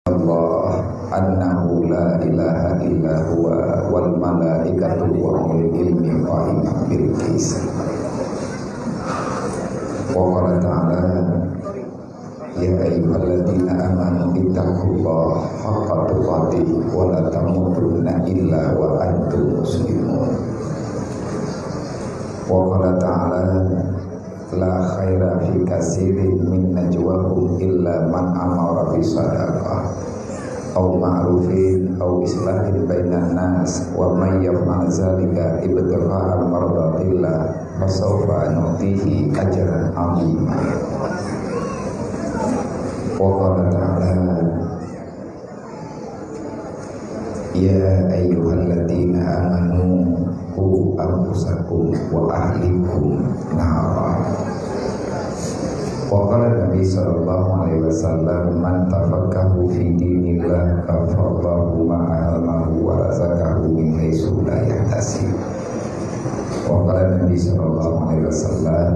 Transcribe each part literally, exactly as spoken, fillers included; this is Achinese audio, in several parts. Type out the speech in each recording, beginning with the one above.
Allah annahu la ilaha illa huwa wal malaikatu wa ulul ilmi qaiman bil qist. Wa qala ta'ala, "Ya ayyuhalladzina amanu ittaqullaha haqqa tuqatih wa la tamutunna illa wa antum muslimun." Wa qala ta'ala, "La khaira fi katsirin min najwahum illa man amara bi shadaqah aw ma'rufin aw islahin bainan nas, wa may yaf'al dzalika ibtigha'a mardatillah, fasawfa nu'tihi ajran 'azima." Wa qala ta'ala, "Ya ayyuhalladzina amanu qu anfusakum wa ahlikum nara." Wa qala Nabi sallallahu alaihi wasallam, "Man tafaqaha fi dinillah kafallahu ma ahammahu wa razaqahu min haitsu la yahtasib." Wa qala Nabi sallallahu alaihi wasallam,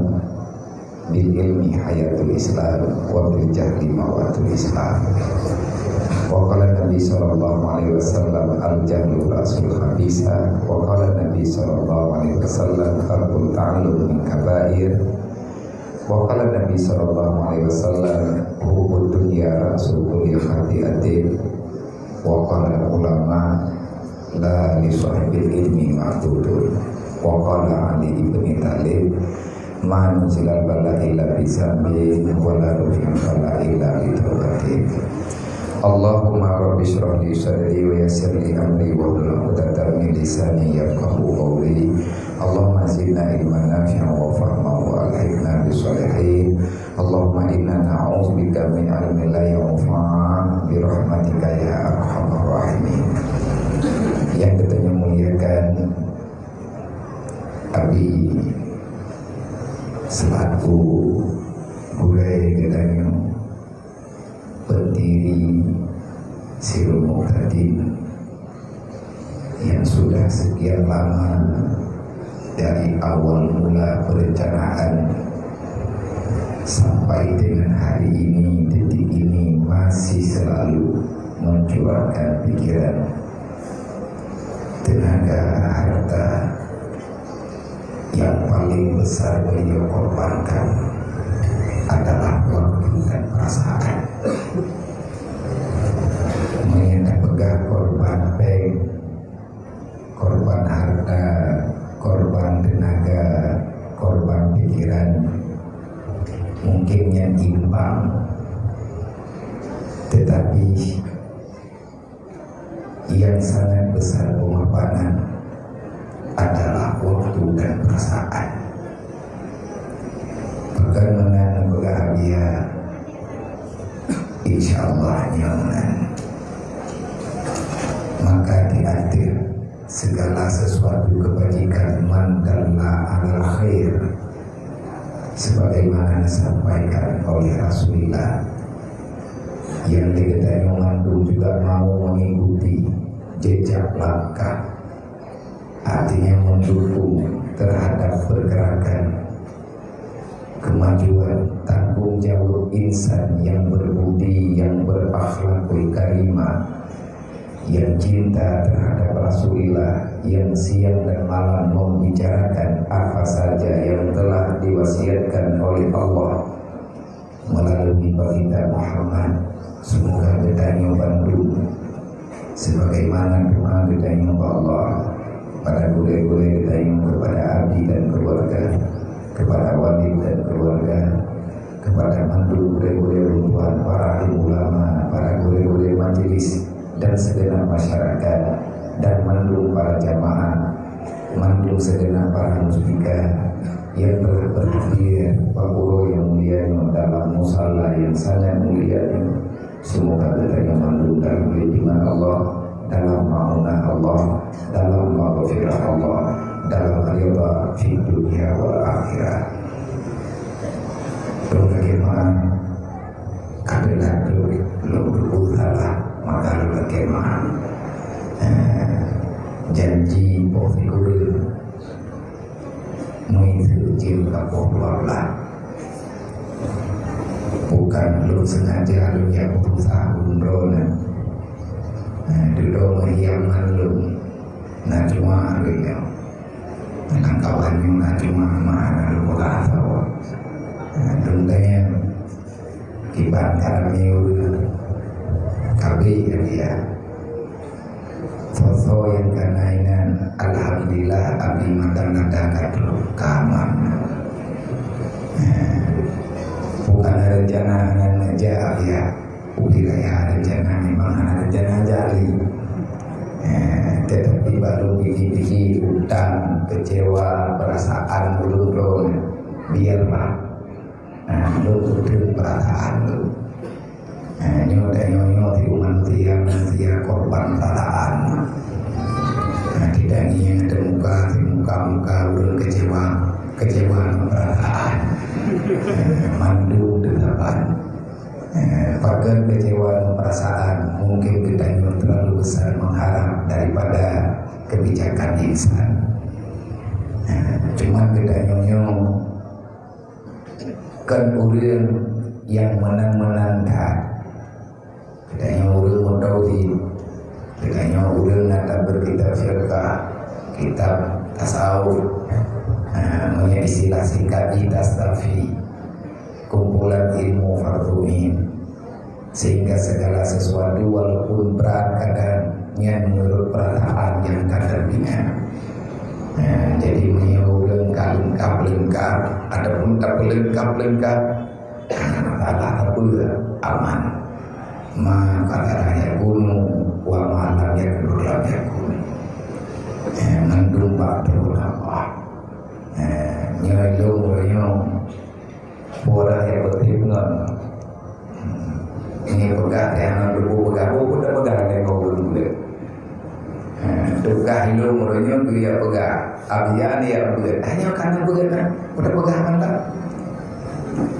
"Bil ilmi hayatul Islam, wa bil jahli mawatul Islam." Wa qala Nabi sallallahu alaihi wasallam, "Al jahlu ra'sul khabithah." Wa qala Nabi sallallahu alaihi wasallam, "Tarkut ta'allum min kabair." Wa qala Nabi sallallahu alaihi wasallam, "Hubbud dunya ra'su kulli khati'atin." Wa qala ulama, "La li sahibil ilmi mahdudun." Wa qala Ali ibn Thalib, "Ma nuzilal bala illa bi dzambin, wa la rufi'al bala illa bi taubatin." Allahumma rabbi shrah li sadri wa yassir li amri wahlul 'uqdatam min lisani yafqahu qawli. Allahumma zidna ilman nafi'an wa fahman wa alhiqna bis shalihin. Allahumma inna na'udzubika min ilmin la yanfa', bi rahmatika ya arhamar rahimin. Nyang geutanyoe muliakan, Abi selaku gurée geutanyoe, pendiri Sirul Mubtadin, yang sudah sekian lama dari awal mula perencanaan sampai dengan hari ini, detik ini, masih selalu mencurahkan pikiran, tenaga, harta. Yang paling besar beliau korbankan adalah waktu dan perasaan. Meunyoe tapeugah korban péng, korban harta, korban tenaga, korban pikiran, mungkin nyan imbang. Tetapi yang sangat besar pengorbanan adalah waktu dan perasaan. Pakon meunan peugah Abiya, insya Allah nyoe meunan. Maka di akhir segala sesuatu kebajikan, man dalla alal khair, sebagaimana disampaikan oleh Rasulullah, yang geutanyoe mandum juga mau mengikuti jejak langkah, artinya mendukung terhadap pergerakan kemajuan, tanggung jawab insan yang berbudi, yang berakhlakul karimah, yang cinta terhadap Rasulullah, yang siang dan malam membicarakan apa saja yang telah diwasiatkan oleh Allah melalui Baginda Muhammad. Semoga geutanyoe bandum, sebagaimana doa geutanyoe bak Allah, pada gurée-gurée geutanyoe, kepada Abi dan keluarga, kepada Walid dan keluarga, kepada mandum gurée-gurée ureueng tuan, para alim ulama, para gurée-gurée majelis, dan segenap masyarakat, dan mandum para jamaah, mandum segenap para muspika yang telah berhadir bak uroe nyang mulia nyoe dalam musala yang sangat mulia nyoe. Semoga geutanyoe mandum dalam lindungan Allah, dalam maunah Allah, dalam maghfirah Allah, dalam ridha fid dunya wal akhirah. Lôn lakée meu'ah, ka teulat lôn beureuguih salah, maka lôn lakée meu'ah. Eh, janji poh sikureueng, meuiseuk jeuem ka poh dua blah. Bukan lôn sengaja lôn jak beusah lôn droeneuh. Meuhiang mandum na cuma lagèe nyoe. Lam kawan nyoe na cuma ma na lôn peugah saboh. Lôn tanyong kiban ka ramé ureueng, ka abéh ka dia. Soe-soe nyang ka na inan, alhamdulillah, abdi mata-mata ka troh, ka aman. Bukan ada rencana hana neujak, ya. Ubé raya rencana memang hana rencana jali. Eh, tetapi baru biji-biji utang, kecewa, perasaan ulôn droe, biarlah. Eh, lôn uteuen perasaan lôn. Eh, nyoe tanyoe-nyoe di manusia, manusia korban perasaan. Eh, tidak ingin ada muka, di muka-muka ureueng kecewa, kecewa perasaan. Eh, mandum teusaban. Eh, pakon kecewa perasaan, mungkin geutanyoe terlalu besar mengharap daripada kebijakan insan. Eh, cuman geutanyoe nyoe kon ureueng nyang meunan-meunan that. Geutanyoe ureueng mutauhid, geutanyoe ureueng na tabeuet kitab fiqah, kitab tasawuf, eh, meunyoe istilah singkat jih tastafi. Kumpulan ilmu fardhu ain. Sehingga segala sesuatu walaupun berat kadang nyan menurut perasaan nyang ka terbina. Nah, jadi meunyoe lengkap-lengkap, lengkap ataupun tak lengkap-lengkap, masalah apa aman. Ma qadara yakunu wa ma lam yaqdur lam yakun. Eh, mandum bak Allah. Eh, nyoe lôn nyoe Peue nyang penting ngon. Ini peugah, nyang hana teupeu peugah, oh, peue tapeugah lé kau ulôn buleuen. Ha, tugaih lôn uroe nyoe keu jak peugah. Abian jak buet. Hanya kana buet na. Peue tapeugah mantong.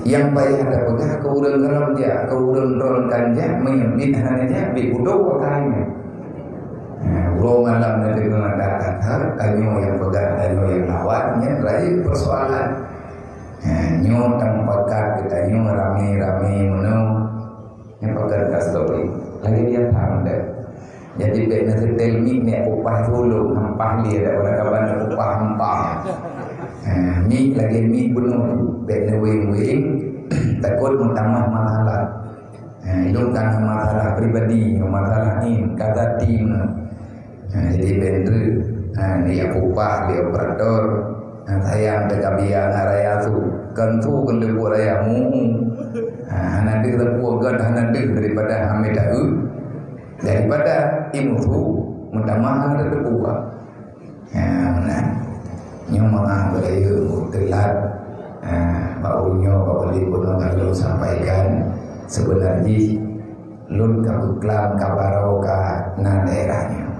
Nyang payah tapeugah keu ureueng gohlom jak, keu ureueng droe kan jak, meunyoe miet hana jak, bit budok pakai nyan. Ha, uroe malam na deungoe that-that, tanyoe nyang peugah, tanyoe nyang lawan, nyan laén persoalan. Ha, nyoe tameupakat geutanyoe ramé-ramé meunoe. Nyoe pakon ka story. Lagèe biasa mantong. Jadi, bèk neuseutôt mic, mic upah tulông, hampah lé, dak pada kaban upah hampah. Ha, mic lagèe mic bunoe, bèk neuweng-weng, takot meutamah masalah. Ha, ilông kana masalah pribadi, masalah nyan, ka zati meunoe. Ha, jadi bèk treuk. Ha, di upah, di operator. Ha, sayang teuka biaya ngon raya su. Kan su keuneuk buet raya mu. Ha, hana deuh reupue gèt, hana deuh daripada hana taeu. Daripada imusu, meutamah hana teupeue. Ha, nah. Nyoe meu'ah beurayeuk teulat. Ha, bak uroe nyoe, bak ulèe bunoe ka lôn sampaikan. Seubeuna jih, Lôn ka beuklam ka barô ka na daerah nyoe.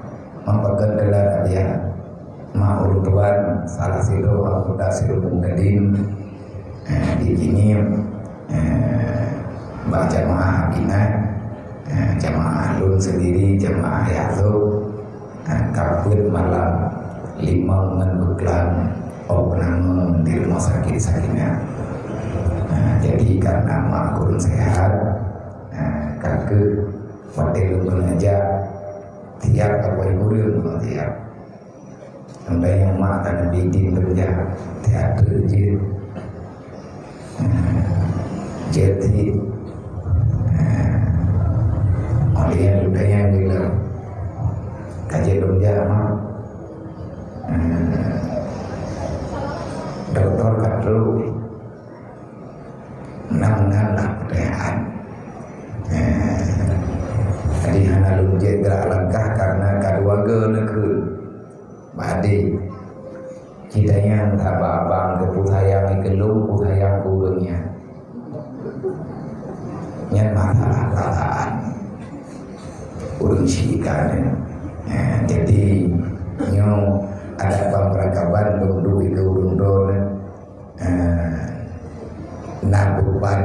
Meupakat teulat abian, ma ureueng tuan salah sidroe anggota Siribung Gadin, eh, di Jeunieb, eh, bak jamaah Abinah, eh, jamaah lôn seundiri, jamaah Yahzub, eh, ka peuet malam limong ngon beuklam opname di Rumah Sakit Sakinah. Eh, jadi karena ma kurang sehat, Nah, ka keuh watèe lôn beunajak, tiap ka poh kureueng lôn tiap. Sampai nyang mak ka neubidin beureuja, teater jeuet. Nah, jeuet cit. Nah, oleh nyan lôn tanyong lé lôn, "Ka jeuet lôn jak, Mak?" Nah, dokto ka trok. Meunan-meunan lah peudayaan. Eh, jadi hana lôn jeuet gerak langkah karena ka dua goe neukheun. Bak adé, kita nyan haba abang keu peue sayang keu lôn, peue sayang keu ureueng nyan. Nyan masalah perasaan. Ureueng syik ka nyan. Eh, jadi nyoe adat bang beurakaban lôn duek keu ureueng droe nyan. Eh, na beban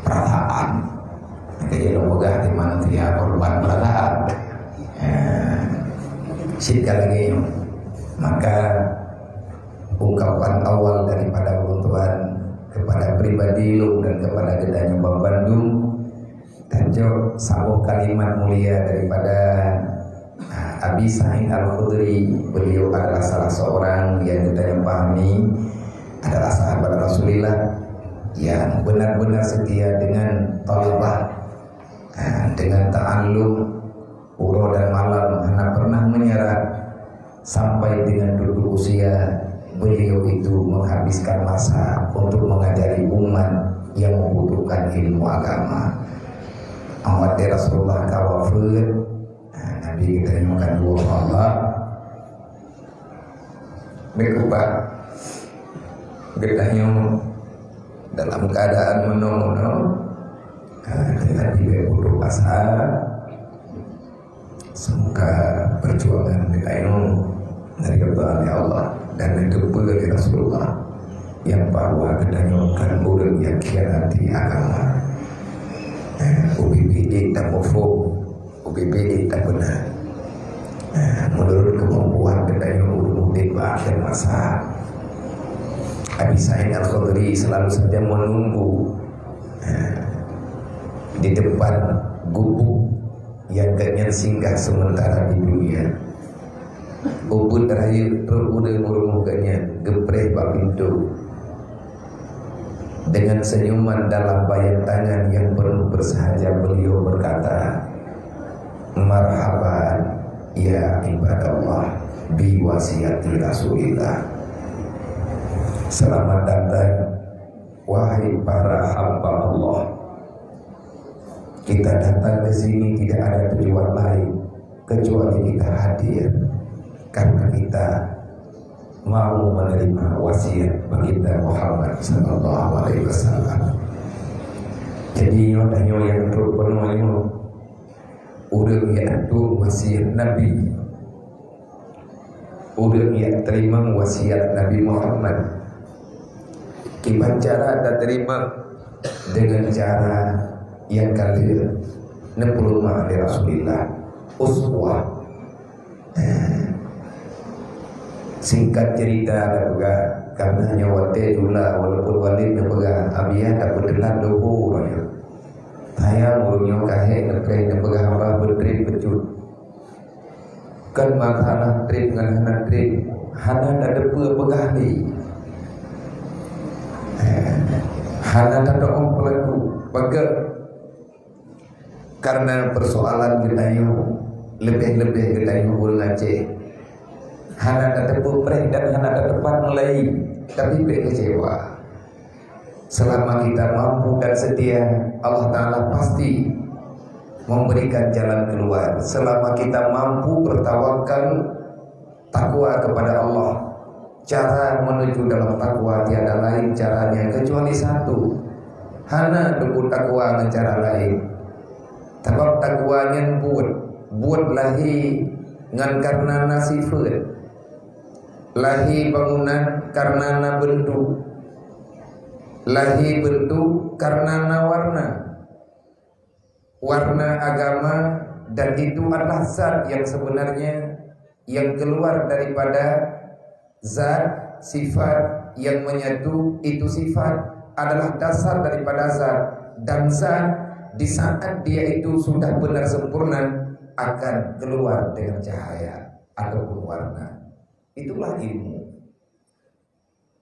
perasaan. Jadi, lôn peugah di manusia korban perasaan. Eh, cit ka lagèe nyoe. Maka, ungkapan awal daripada ulôn tuan kepada pribadi lôn dan kepada geutanyoe bandum, Tanjok saboh kalimat mulia daripada, ah, Abi Sa'id Al-Khudri. Beliau adalah salah seorang yang kita pahami adalah sahabat Rasulullah yang benar-benar setia dengan talabah, ah, dengan ta'allum, uroe dan malam, hana pernah menyerah. Sampai dengan tutup usia, beliau itu menghabiskan masa untuk mengajari umat yang membutuhkan ilmu agama. Amat Rasulullah ka wafat, nah, Nabi geutanyoe ka dua Allah. Meukeubah geutanyoe dalam keadaan meunoe-meunoe, nah, Nabi geutanyoe putus asa. Semoga perjuangan geutanyoe neuridha lé Allah dan neuteupeue lé Rasulullah nyang bahwa geutanyoe kon ureuëng nyang khianati agama. Eh, ubit-ubit tamuphom, ubit-ubit tapeuna. Eh, menurut kemampuan geutanyoe ureuëng udeb bak akhir masa. Abi Sa'id Al-Khudri selalu saja menunggu, eh, di depan gubuk nyang gobnyan singgah sementara di dunia. Ubit rayeuk trok ureuëng u rumoh gobnyan geupreh bak pintoe. Dengan senyuman dalam bayang tangan yang penuh bersahaja, beliau berkata, "Marhaban, ya ibadallah, bi wasiati Rasulillah." Selamat datang, wahai para hamba Allah. Kita datang ke sini tidak ada tujuan lain kecuali kita hadir karena kita mau menerima wasiat Baginda Muhammad sallallahu alaihi wasallam. Jadi, nyoe tanyoe nyang trok peunoh nyoe, ureuëng nyang tueng wasiat Nabi. Ureuëng nyang teurimong wasiat Nabi Muhammad. Kiban cara tateurimong? Dengan cara nyang ka lheueh neupeuleumah lé Rasulullah, uswah. Eh, singkat cerita tapeugah, karena nyoe watée jula, walaupun Walid neupeugah, "Abiya tapeuteulat leuhô roh nyoe." Tayang ureuëng nyoe ka hék neupreh neupeugah haba beutreb beucut. Kon masalah treb ngon hana treb, hana tateupeue peugah lé. Eh, hana tateupeue peulaku, peugah. Karena persoalan geutanyoe, leubeh-leubeh geutanyoe ureuëng Aceh, hana tateupeue preh dan hana tateupat meulayeue, tapi bék kecewa. Selama kita mampu dan setia, Allah Ta'ala pasti memberikan jalan keluar. Selama kita mampu bertawakal, takwa kepada Allah, cara menuju dalam takwa tiada lain caranya kecuali satu. Hana teupeu takwa ngon cara lain. Sabab takwa nyan buet, buet lahé ngon kareuna na sifeuet. Lahé bangunan kareuna na beuntuk. Lahé beuntuk kareuna na warna. Warna agama, dan itu adalah zat yang sebenarnya yang keluar daripada zat, sifat yang menyatu itu sifat adalah dasar daripada zat, dan zat di saat dia itu sudah benar sempurna akan keluar dengan cahaya ataupun warna. Itulah ilmu.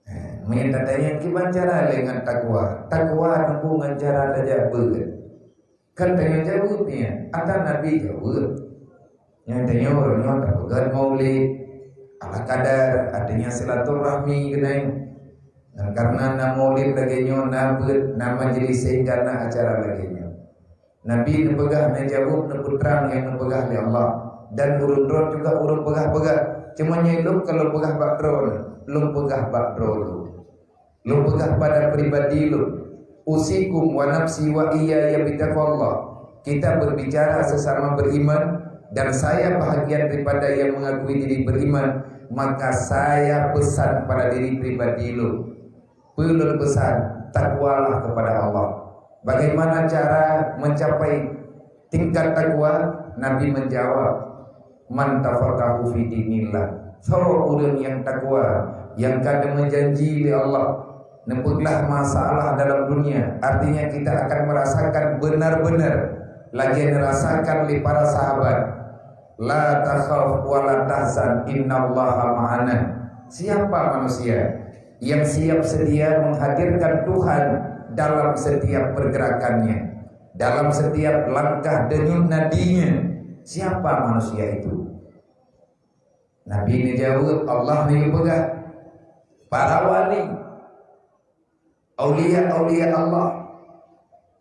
Eh, meunyoe tatanyong kiban cara lé ngon takwa, takwa teungku ngon cara tajak beuet. Kan tanyoe jaweueb nyan, ata Nabi jaweueb. Nyan tanyoe uroe nyoe tapeugét maulid, ala kadar, artinya silaturahmi keunan. Dan karena na maulid lagée nyoe, na beuet, na majelis sehingga na acara lagée nyoe. Nabi neupeugah, neujaweueb, neupeutrang nyang neupeugah lé Allah, dan ureuëng droe juga ureuëng peugah-peugah. Cuma nyoe lôn ka lôn peugah bak droe, lôn peugah bak droe lôn. Lôn peugah pada pribadi lôn, "Usikum wa nafsi wa iyaya bitaqwallah." Kita berbicara sesama beriman, dan saya bahagian daripada yang mengakui diri beriman, maka saya pesan pada diri pribadi lôn. Peue lôn peusan, takwalah kepada Allah. Bagaimana cara mencapai tingkat takwa? Nabi menjawab, "Man tafaqahu fi dinillah." Soe ureuëng nyang takwa, nyang ka neumeujanji lé Allah, neupeuglah masalah dalam dunia, artinya kita akan merasakan benar-benar Lagée neurasakan lé para sahabat, "La takhaf wa la tahzan, innallaha ma'ana." Siapa manusia yang siap sedia menghadirkan Tuhan dalam setiap pergerakannya, dalam setiap langkah denyut nadinya? Siapa manusia itu? Nabi neujaweueb, Allah neuyue peugah, para wali, aulia-aulia Allah,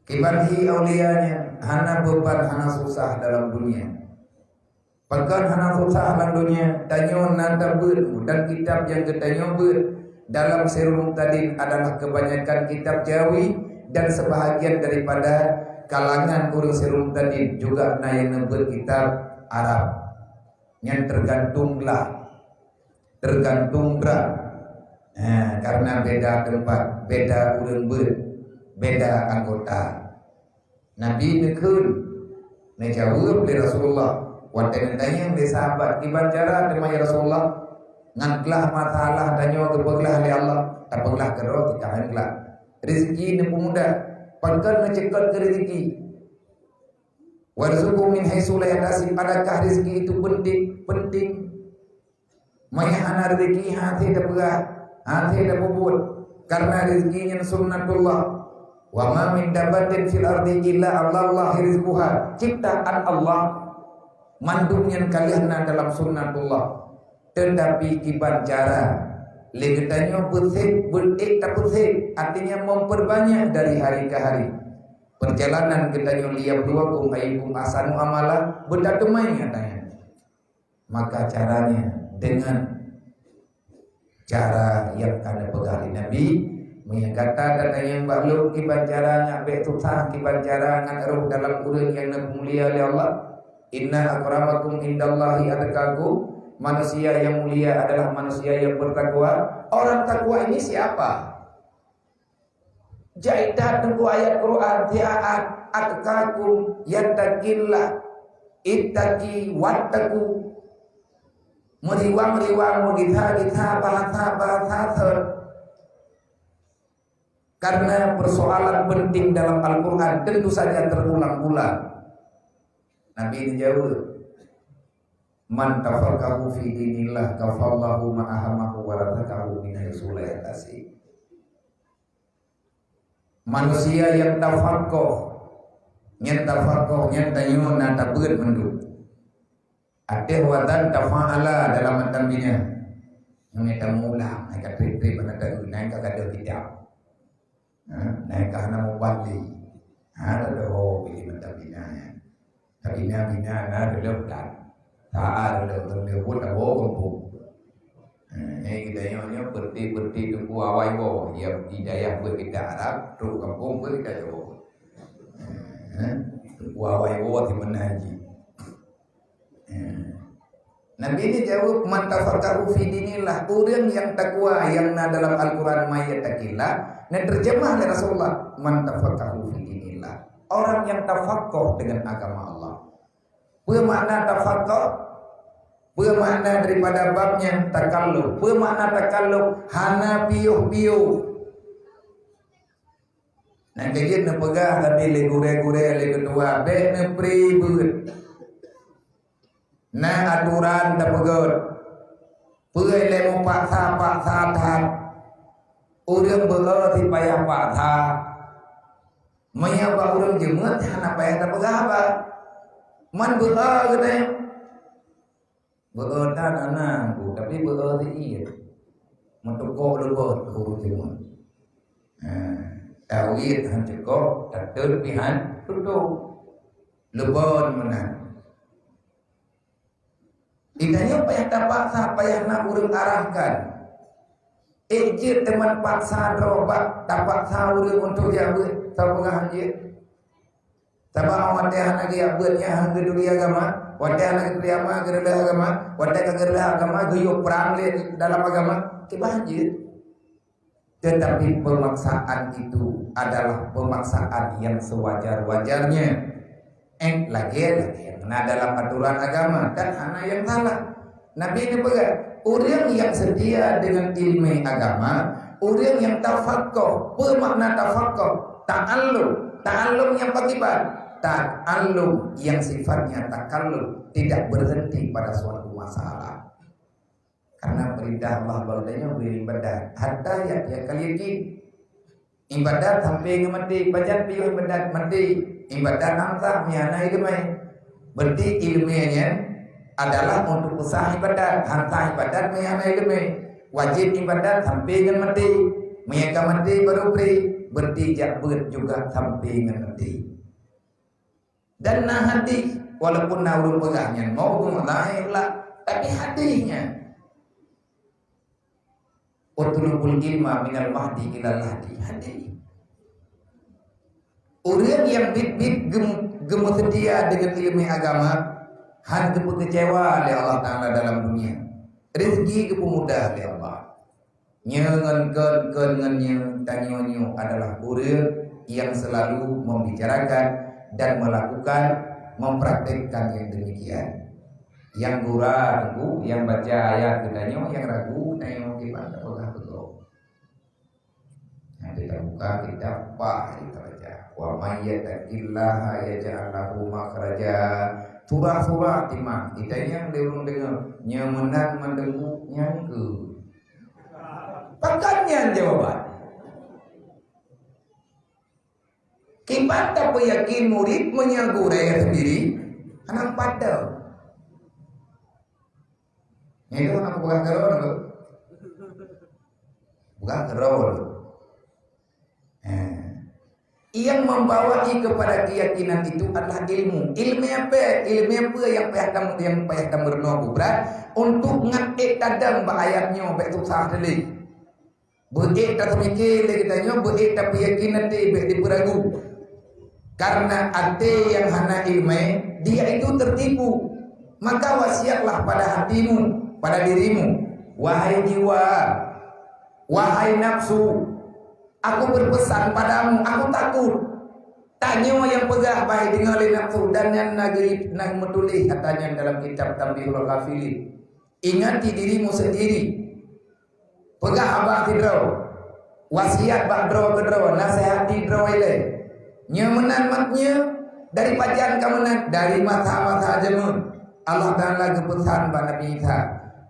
kiban hi aulia nyan hana beuban, hana susah dalam dunia. Pakon hana susah lam dunia? Tanyoe na tabeuet dan kitab nyang geutanyoe beuet dalam Sirul Mubtadin adalah kebanyakan kitab Jawi dan sebahagian daripada kalangan ureuëng Sirul Mubtadin juga na nyang neubeuet kitab Arab. Nyan tergantung glah, tergantung brat. Ha, karena beda tempat, beda ureuëng beuet, beda anggota. Nabi neukheun, neujaweueb lé Rasulullah. Watée neutanyong lé sahabat, "Kiban cara teuma ya Rasulullah?" "Ngon glah masalah tanyoe geupeuglah lé Allah, tapeuglah keudroe tika ngon glah. Rezeki neupeumudah, pakon neuceukot keu rezeki. Warzuqhu min haitsu la yahtasib, adakah rezeki itu penting?" Penting. Meuhana rezeki hase tapeugah, hase tapeubuet, karena rezeki nyan sunnatullah. "Wa ma min dabbatin fil ardi illa 'alallah rizquha." Ciptaan Allah, mandum nyan ka lheueh na dalam sunnatullah. Tetapi kiban cara, lé geutanyoe beuseb, beuet tapeuseb, artinya memperbanyak dari hari ke hari. Perjalanan geutanyoe, "Liyabluwakum ayyukum ahsanu amala", beutateumai nyang tanyan. Maka caranya dengan cara nyang ka neupeugah lé Nabi, meunyoe gata tatanyong bak lôn kiban cara nyak bék susah, kiban cara ngat roh dalam ureuëng nyang neupeumulia lé Allah, "Inna akramakum indallahi atqakum." Manusia yang mulia adalah manusia yang bertakwa. Orang takwa ini siapa? Jai that teungku ayat Quran, "Siat atqakum yattaqillah, ittaqi wattaqu." Meuriwang-riwang, meugisa-gisa, bahasa-bahasa seuet. Karena persoalan penting dalam Al-Quran tentu saja terulang-ulang. Nabi neujaweueb, "Man tafaqahu fi dinillah kafallahu ma ahamahu wa razaqahu min haitsu la yahtasib." Manusia nyang tafaqoh, nyang tafaqoh, nyang tanyoe na tabeuet mandum. Ateueh wazan tafa'ala dalam matan bina. Nyang mita mulang, hai ka treb-treb hana taeu, hai ka gadoh kitab. Ha, hai ka hana mubali. Ha, lalu ho pilih matan bina nyan. Tabina-bina na dulu plan. Taat dulu, dulu pun dah bawa kampung. Ha, nyang kita nyoe nyoe berti-berti teungku awai bo, ya hidayah buat kita Arab, trok kampung buat kita Jawa. Ha, teungku awai bo di mana haji. Ha. Nabi ini jawab, "Man tafaqahu fi dinillah." Ureuëng yang takwa yang na dalam Al-Quran, "May yattaqillah." Neuterjemah lé Rasulullah, "Man tafaqahu fi dinillah." Orang yang tafaqoh dengan agama Allah. Peue makna tafaqoh? Peue makna daripada bab nyan takalluf? Peue makna takalluf? Hana piôh-piôh. Nyang keujeuet neupeugah lagée lé gurée-gurée lé keudua, bék neupribeuet. Na aturan tapeugét. Peue lé meupaksa-paksa that. Ureuëng beu-e sipayah paksa. Meunyoe bak ureuëng jeumeut hana payah tapeugah haba. Man beu-e geutanyoe. Beu-e that hana, tapi beu-e siet. Meutukok leubeh ureuëng jeumeut. Ha, tawét han cukôp, tateuet pih han tutôp. Leubeh meunan. Geutanyoe payah tapaksa, payah na ureuëng arahkan. Ék jeuet teuma paksa droe bak tapaksa ureuëng untuk jak beuet, sapeue peugah jeuet. Sabab watée hana geujak beuet nyan han geuturi agama, watée hana geuturi agama, geureuloh agama, watée ka geureuloh agama, geuyue prang lé dalam agama, kiban jeuet. Tetapi pemaksaan itu adalah pemaksaan yang sewajar-wajarnya. Eh, lagée-lagée na dalam aturan agama dan hana yang salah. Nabi neupeugah, ureuëng yang setia dengan ilmu agama, ureuëng yang tafaqoh, peue makna tafaqoh? Ta'allum. Ta'allum nyang pakriban? Ta'allum yang sifatnya takalluf tidak berhenti pada suatu masalah. Karena perintah Allah bak geutanyoe beribadat hatta ya'tiyakal yakin. Ibadat sampai ngon maté, pajan piôh ibadat maté. Ibadat han sah meunyo hana ileumèe. Berarti ileumèe nyan adalah untuk peusah ibadat, han sah ibadat meunyo hana ileumèe. Wajéb ibadat sampai ngon maté. Meunyo ka maté baru pré, berarti jak beuet juga sampai ngon maté. Dan na hadih, walaupun na ureuëng peugah nyan maudhu' laén lah, tapi hadih nyan, "Utlubul ilma minal mahdi ilal lahdi." Hadih. Ureuëng nyang biet-biet gem-, geumeuseutia deungon ileumèe agama, han geupeukeucewa lé Allah Taala dalam dunia. Rezeki geupeumudah lé Allah. Nyoe ngon kon, kon ngon nyoe, tanyoe nyoe adalah ureuëng nyang selalu membicarakan dan melakukan, mempraktekkan yang demikian. Nyang gura teungku, nyang baca ayat geutanyoe, nyang ragu tanyoe kiban tapeugah beutôi. Nyang kita buka kitab, bah, kita baca. "Wa may yattaqillaha yaj'al lahu makhraja." Surah-surah timang. Kita nyang lé ureuëng deungoe, nyoe meunan mandum nyang keu. Pakon nyan jawaban? Kiban tapeuyakin murit meunyo gurée sendiri, hana padam. Nyan itu hana peugah keudroe lom. Peugah keudroe lom. Eh. Yang membawai kepada keyakinan itu adalah ilmu. Ilmu apa? Ilmu apa yang payah tam-, yang payah tameurunoe brat untuk ngat ék tadam bak ayat nyoe bék susah teuh lé. Beuék taseumiké lé geutanyoe, beuék tapeuyakin até bék dipeuragu. Karena até nyang hana iéleumé, dia itu tertipu. Maka wasiatlah pada hatimu, pada dirimu, wahai jiwa, wahai nafsu, aku berpesan padamu, aku takut. Tanyoe nyang peugah bah deungoe lé nafsu, dan nyan na geurit, na meutuléh ata nyan dalam kitab Tanbihul Ghafilin. Ingati dirimu sendiri. Peugah haba sidroe, wasiat bak droe keudroe, nasihati droe ilée. Nyoe meunan mat nyoe dari pajan ka meunan, dari masa-masa jameun. Allah Taala geupeusan bak Nabi Isa,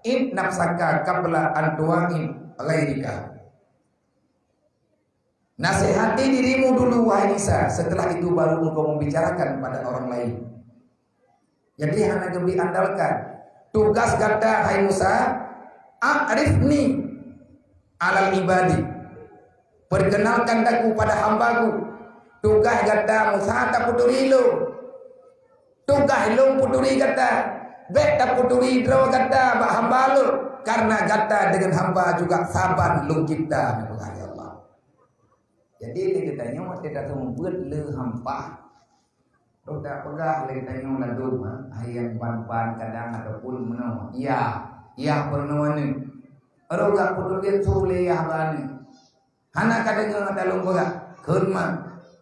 "Ib nafsaka qabla an tu'ib ghairika." Nasihati dirimu dulu, wahai Isa, setelah itu baru engkau membicarakan pada orang lain. Jadi, hana geubri andalkan. Tugas gata, hai Musa, a'rifni alal ibadi. Perkenalkan aku pada hambaku. Tugas gata, Musa, tapeuturi lôn. Tugaih lôn peuturi gata, bék tapeuturi droe gata bak hamba lôn, karena gata deungon hamba juga saban lôn cipta, neupeugah lé Allah. Jadi, lé geutanyoe watée taseumeubeuet le hampa, rot tapeugah lé geutanyoe ladôm, ha, hai nyang ban-ban kadang ataupun meunoe, ya, ya peurunoe nyoe. Rot tapeuturi su lé ya haba nyoe. Hana ka deungoe ata lôn peugah, "Kheun ma."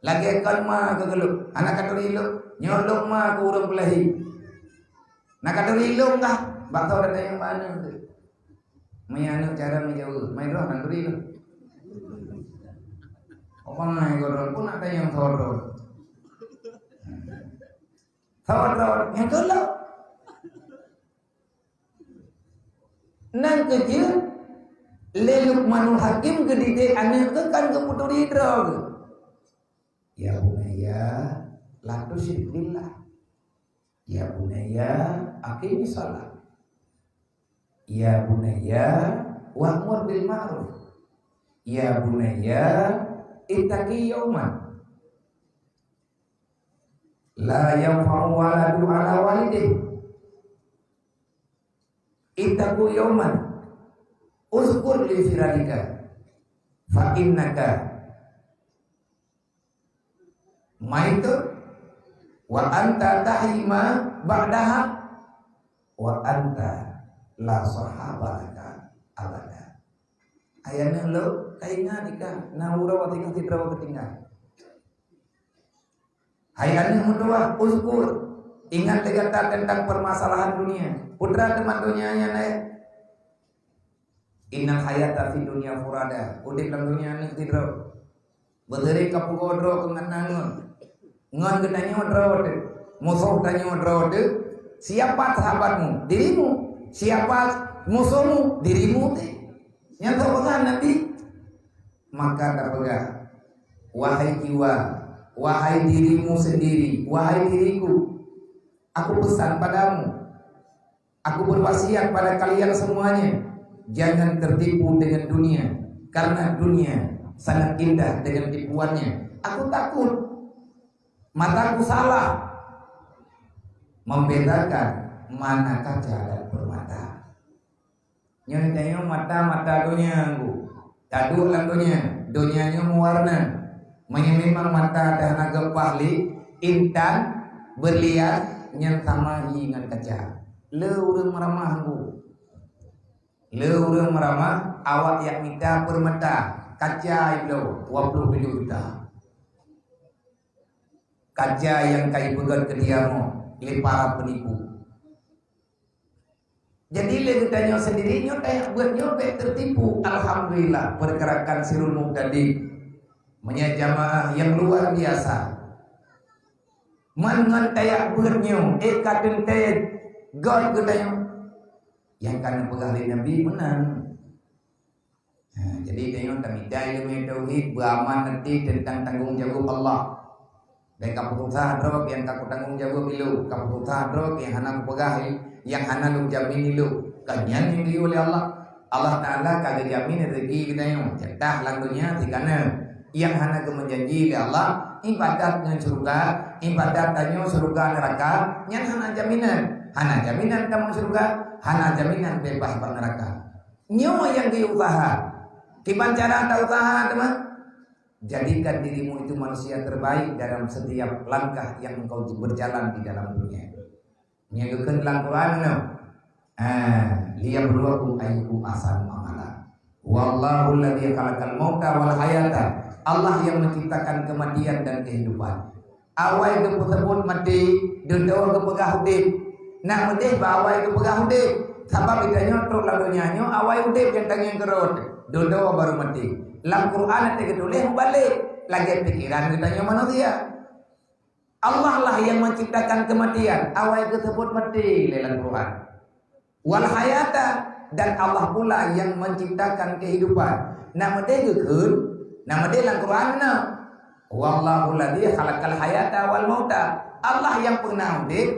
Lagée kon ma keu geulok. Hana ka turi lôn, nyoe lôn ma keu ureuëng peulahé. Na ka turi lôn kah? Bak soe gata nyang ba aneuk teuh? Meunyo aneuk cara meujaweueb, mai droe na turi lôn. Omong hai gurée pun ata nyang soe droe. Soe droe nyang keu lôn. Nang keujeuet, lé Luqmanul Hakim geudidik aneuk geuh kan geupeuturi droe geuh. "Ya bunayya, la tusyrik billah. Ya bunayya, aqimis shalah. Ya bunayya, wa'mur bil ma'ruf. Ya bunayya, ittaqi yauman la yanfa'u waladun ala walidih." Ittaqu yauman, uzkur li firadika, fa innaka maitun, wa anta tahyi ma ba'daha, wa anta la sahaba laka abada. Hai aneuk lôn, kaingat ikah, na uroe tinggai sidroe geutinggai. Hai aneuk meutuwah, uzkur, ingat lé gata teuntang peumasalahan dunia. Putra teuma donya nyan, eh. Innal hayata fid dunya furada. Udeb lam donya nyoe sidroe. Beuteurie ka pugoe droe keu ngon nangeue. Ngon geutanyoe droe teuh, musoh tanyoe droe teuh. Siapa sahabatmu? Dirimu. Siapa musohmu? Dirimu teuh. Nyang teupeugah Nabi, maka tapeugah, "Wahai jiwa, wahai dirimu sendiri, wahai diriku, aku pesan padamu, aku berwasiat pada kalian semuanya, jangan tertipu dengan dunia, karena dunia sangat indah dengan tipuannya." Aku takut mataku salah membedakan mana kaca dan permata. Nyoe tanyoe mata, mata donya nggu. Taduek lam donya, donya nyoe meuwarna. Meunyoe memang mata dah na geupah lé intan, berlian, nyan sama hi ngon kaca. Le ureuëng meuramah nggu. Le ureuëng meuramah, awak jak mita permata, kaca ibloe dua puluh tujoh juta. Kaca nyang ka ipeugét keu diamoe lé para peunipu. Jadi lé geutanyoe sendiri nyoe tajak beuet nyoe bék teutipu. Alhamdulillah, pergerakan Sirul Muhtadin meunyoe jamaah nyang luar biasa. Man ngon tajak beuet nyoe, éh ka teuntée göt geutanyoe. Nyang ka neupeugah lé Nabi meunan. Ha, jadi tanyoe tamita ileumèe tauhid, beuaman até teuntang tanggong jaweueb Allah. Bék kapeususah droe nyang ka kutanggong jaweueb ilôn, kapeususah droe nyang hana kupeugah, nyang hana lôn jamin ilôn. Kan nyan nyang geuyue lé Allah. Allah Taala ka geujamin rezeki geutanyoe, jatah lam donya sigoe. Nyang hana geumeujanji lé Allah, ibadat ngon syeuruga, ibadat tanyoe syeuruga neuraka, nyan hana jaminan. Hana jaminan tamong syeuruga, hana jaminan beubaih bak neuraka. Nyoe nyang geuusaha. Kiban cara tausaha teuma? Jadikan dirimu itu manusia terbaik dalam setiap langkah yang engkau berjalan di dalam dunia. Nyang geukheun lam Quran nyoe. Ah, "Liyabluwakum ayyukum ahsanu amala." Wallahu alladzi khalaqal mauta wal hayata. Allah yang menciptakan kematian dan kehidupan. Awai geupeuseubut maté, dudoe geupeugah udép. Nak meudeh bak awai geupeugah udép. Sabab geutanyoe trok lam donya nyoe awai udép nyang tangieng keurot, dudoe baru maté. Lam Quran teuh geutuléh mubalek, lagée pikeran geutanyoe manusia. Allah lah yang menciptakan kematian, awai geuseubut maté lé lam Quran. Wal hayata, dan Allah pula yang menciptakan kehidupan. Nak meudeh geukheun, nak meudeh lam Quran na. Wallahu alladzi khalaqal hayata wal mauta. Allah yang pernah udép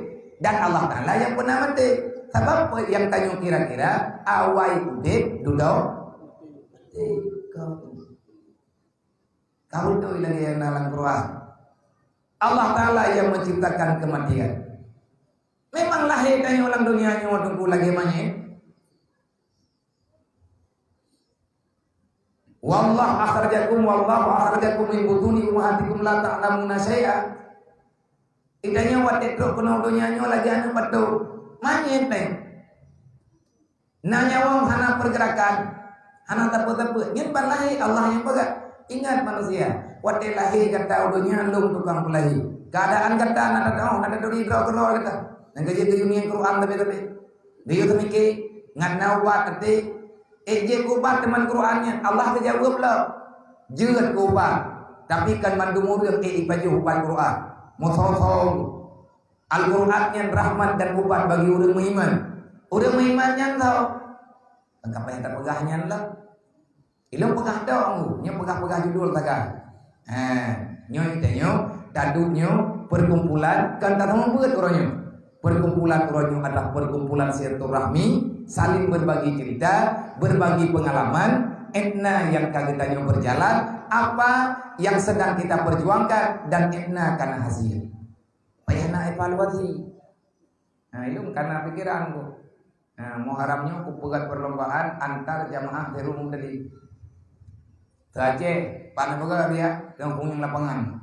dan Allah Taala yang pernah maté. Sabab peue nyang tanyoe kira-kira awai udép dudoe maté. Ka beutôi lagée nyang na lam Quran. Allah Taala yang menciptakan kematian. Memang lahé tanyoe lam donya nyoe teungku lagée manyét. Wallah akhrajakum, wallahu akhrajakum min butuni ummahatikum la ta'lamuna syai'a. Geutanyoe watée trok keunoe donya nyoe lagée aneuëk batô. Manyét nyan. Na nyawöng hana pergerakan, hana teupeu-teupeu. Nyan ban lahé Allah nyang peugah. Ingat manusia, watée lahé gata u donya lôn tukang peulahé. Keuadaan gata na teudoh, na taduri droe keudroe gata. Nyang geujeuet geuyue ngieng Quran tapi-tapi. Geuyue teumike, ngat na ubat até. Ék jeuet keu ubat teuma Quran nyan, Allah geujaweueb lom. Jeuet keu ubat, tapi kan mandum ureuëng ék jipajoh ubat Quran. Meusoe-soe. Al-Quran nyan rahmat dan ubat bagi ureuëng meuiman. Ureuëng meuiman nyan tho. Tangkap payah tapeugah nyan lah. Ilong peugah dong, nyoe peugah-peugah judul taga. Ha, nyoe tanyoe, taduek nyoe perkumpulan, kan tateumé beuet uroe nyoe. Perkumpulan uroe nyoe adalah perkumpulan silaturahmi, saling berbagi cerita, berbagi pengalaman, etna yang ka geutanyoe berjalan, apa yang sedang kita perjuangkan, dan etna kana hasil. Payah na evaluasi. Nah, ilong kana pikiran ku. Nah, Muharram nyoe kupeugah perlombaan antar jamaah Sirul Muhtadin. Aceh, pan peugah dia, dan kuning lapangan.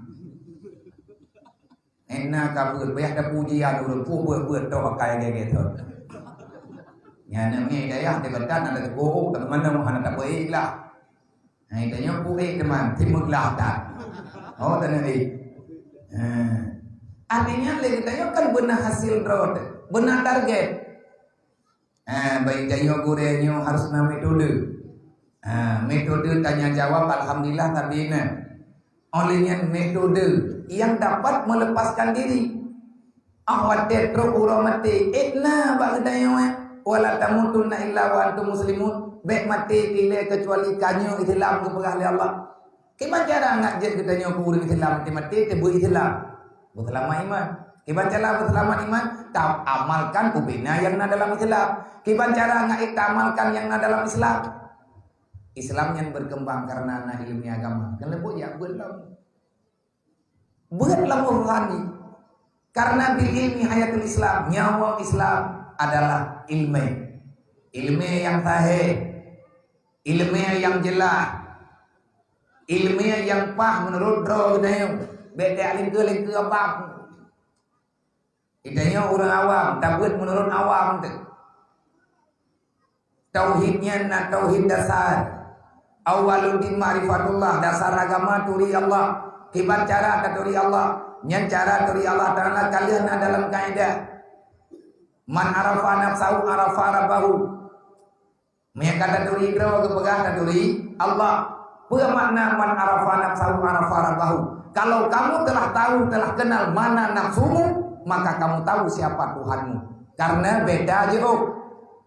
Enak kabut, payah ada pujian ureuëng, puh buet-buet toh akai gege toh. Nyana ni dayah di Kedah ada teguh, tapi mana hana tak baik lah. Nah, itu nyoe puih teman, timur lah tak. Oh, tak nak. Ha. Artinya lé geutanyoe kan beuna hasil droe, beuna target. Ha, bagi tanyoe gurée nyoe harus na metode. Ha, metode tanya jawab alhamdulillah tapi na. Oleh nyan metode yang dapat melepaskan diri. Ah, watée trok uroe maté, ék na bak geutanyoe, "Wala tamutunna illa wa antum muslimun." Bék maté ilée keucuali ka nyoe Islam geupeugah lé Allah. Kiban cara ngat jeuet geutanyoe keu ureuëng Islam maté-maté teuh beu Islam? Beuseulamat iman. Kiban cara beuseulamat iman? Ta amalkan ubena nyang na dalam Islam. Kiban cara ngat ék ta amalkan nyang na dalam Islam? Islam nyan berkembang karena na ileumé agama. Kan leumbot jak beuet lom. Beuet lam rohani. Karena bil ilmi hayatul Islam, nyawa Islam adalah ilmu. Ilmu yang sahih, ilmu yang jelas, ilmu yang pas menurut droe geutanyoe. Bék tajak lingkeu-lingkeu abang. Geutanyoe ureuëng awam, tabeuet menurut awam teuh. Tauhid nyan na tauhid dasar. Awwaluddin ma'rifatullah, dasar agama turi Allah. Kiban cara taturi Allah? Nyan cara turi Allah Taala ka lheueh na dalam kaidah. "Man arafa nafsahu arafa rabbahu." Meunyoe ka taturi droe geupeugah taturi Allah. Peue makna "Man arafa nafsahu arafa rabbahu"? Kalau kamu telah tahu, telah kenal mana nafsumu, maka kamu tahu siapa Tuhanmu. Karena beda jauh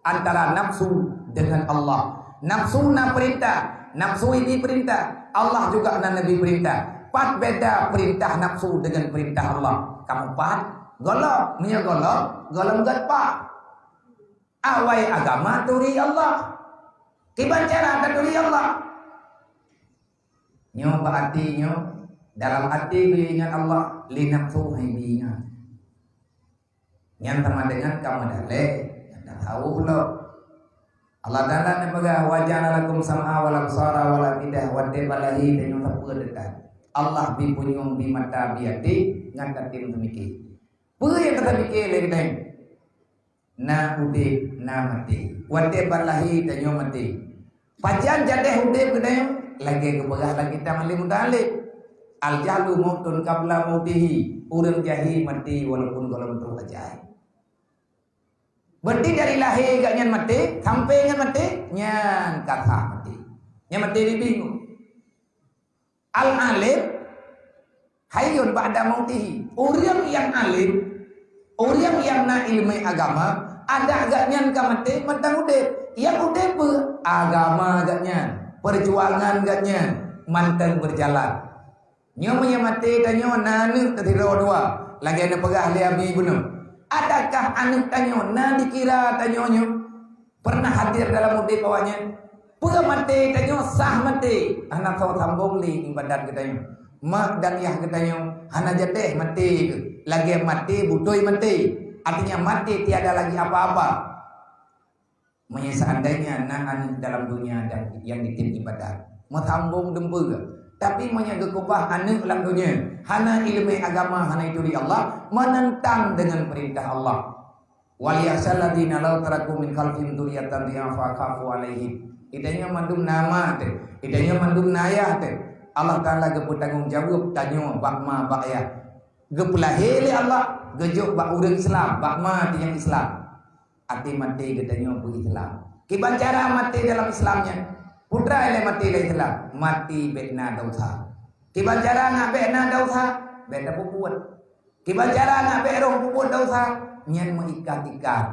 antara nafsu dengan Allah. Nafsu na perintah, nafsu ibi perintah, Allah juga na neubi perintah. Pat beda perintah nafsu dengan perintah Allah? Kamu pat golom, meunyoe golom, golom gét pat. Awai agama turi Allah. Kiban cara taturi Allah? Nyoe bak até nyoe, dalam até geuingat Allah, lé nafsu hai geuingat. Nyan sama dengan ka meudaleh, nyang ka taweuh lom. Allah Taala neupeugah, "Wa ja'ala lakum sam'a wal absara wal afidah," watée bak lahé tanyoe sapeue teuka. Allah bi punyueng, bi mata, bi até, ngat tatem teumiké. Peue nyang ka tamiké lé geutanyoe? Na udeb, na maté. Watée bak lahé tanyoe maté. Pajan jadeh udeb geutanyoe? Lagée geupeugah lam kitab Malim Muta'allim, "Al-jahlu mautun qabla mautihi." Ureuëng jahé maté walaupun gohlom trok ajai. Berarti dari lahé geuh nyan maté, sampai ngon maté, nyan ka sah maté. Nyan maté bibi ngon. Al-alim hayyun ba'da mautihi. Ureuëng nyang alim, ureuëng nyang na ileumé agama, adak geuhnyan ka maté mantong udeb. Nyang udeb peue? Agama geuhnyan, peujuangan geuhnyan mantong beujalan. Nyoe meunyoe maté tanyoe na aneuëk teuh sidroe dua, lagée neupeugah lé Abi bunoe. Adakah aneuëk tanyoe na dikira tanyoe nyoe? Pernah hadir dalam udeb awaknyan? Peue maté tanyoe sah maté, hana soe sambong lé ibadat geutanyoe. Mak dan yah geutanyoe hana jadeh maté keuh, lagée maté beutôi maté. Artinya maté tiada lagi apa-apa. Meunyoe seandainya na aneuëk dalam dunia dan nyang ditem ibadat, meusambong dumpeue. Tapi meunyoe geukeubah aneuëk lam dunia, hana ileumé agama, hana ituri Allah, menentang dengan perintah Allah. "Wal yakhsyal ladzina law taraku min khalfihim dzurriyyatan dhi'afa khafu 'alaihim." Geutanyoe mandum na ma teuh, geutanyoe mandum na yah teuh. Allah Taala geupeutanggong jaweueb tanyoe bak ma bak yah. Geupeulahé lé Allah, geujok bak ureuëng Islam, bak ma nyang Islam. Até maté geutanyoe beu Islam. Kiban cara maté dalam Islam nyan? Peue treuk lé maté lam Islam? Maté bék na desya. Kiban cara ngat bék na desya? Bék tapeubuet. Kiban cara ngat bék roh peubuet desya? Nyan meuikat-ikat.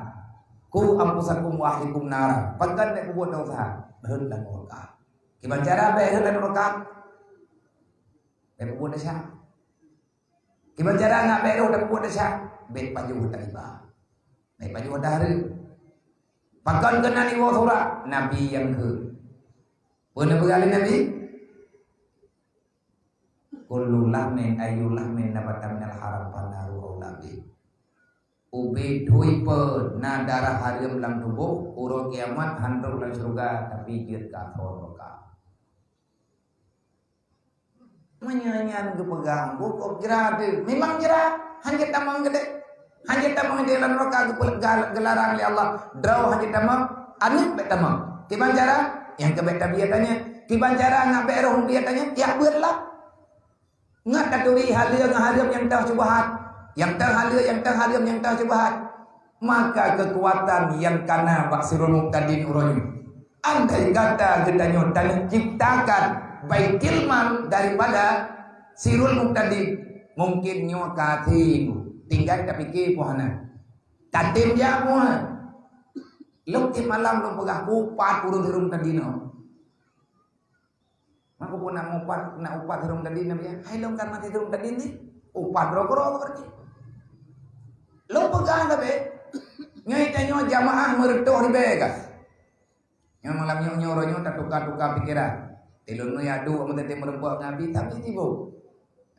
"Qu anfusakum wa ahlikum nara." Pakon bék peubuet desya? Rhot lam neuraka. Kiban cara bék rhot lam neuraka? Bék peubuet desya. Kiban cara ngat bék roh tapeubuet desya? Bék pajoh ata iba. Bék pajoh ata hareuem. Pakon keunan iwoe surat? Nabi nyang kheun. Peue neupeugah lé Nabi? "Kullu lahmin, ayyu lahmin nabata minal haram fannaru aula bih." Ubé thui peue na darah hareuem lam tuboh, uroe kiamat han trok lam syeuruga, tapi jeuet keu asoe neuraka. Meunyoe nyan geupeugah, bukon jra teuh. Memang jra, hana jeuet tamong keudeh. Hana jeuet tamong di lam neuraka geupeu-, ga-, geularang lé Allah. Droe hana jeuet tamong, aneuëk bék tamong. Kiban cara? Nyang keu bék tabi ata nyan. Kiban cara ngat bék roh mubi ata nyan? Jak beuet lah. Ngat taturi haleue ngon hareuem nyang teuh syubhat. Nyang teuh haleue, nyang teuh hareuem, nyang teuh syubhat. Maka keukuatan nyang kana bak Sirul Muhtadin uroe nyoe. Andai kata geutanyoe taneuk ciptakan Baitul Mal daripada Sirul Muhtadin, Mungkin nyoe ka até, tinggai tapike poh hana. Tatem jak poh hana. Lôn tiep malam lôn peugah, "Upat ureuëng hireuen tadi nyoe." Maka pun nak upat, nak upat hireuen tadi nyoe, hai lôn kan maté hireuen tadi nyoe. Upat droe-droe berarti. Lôn peugah tapi, nyoe tanyoe jamaah meureutoh ribée ka. Nyoe malam nyoe, nyoe uroe nyoe tatuka-tuka pikeran. Tilôn nyoe adu amun teuntée meureumpok ngon Abi, tapi sibok.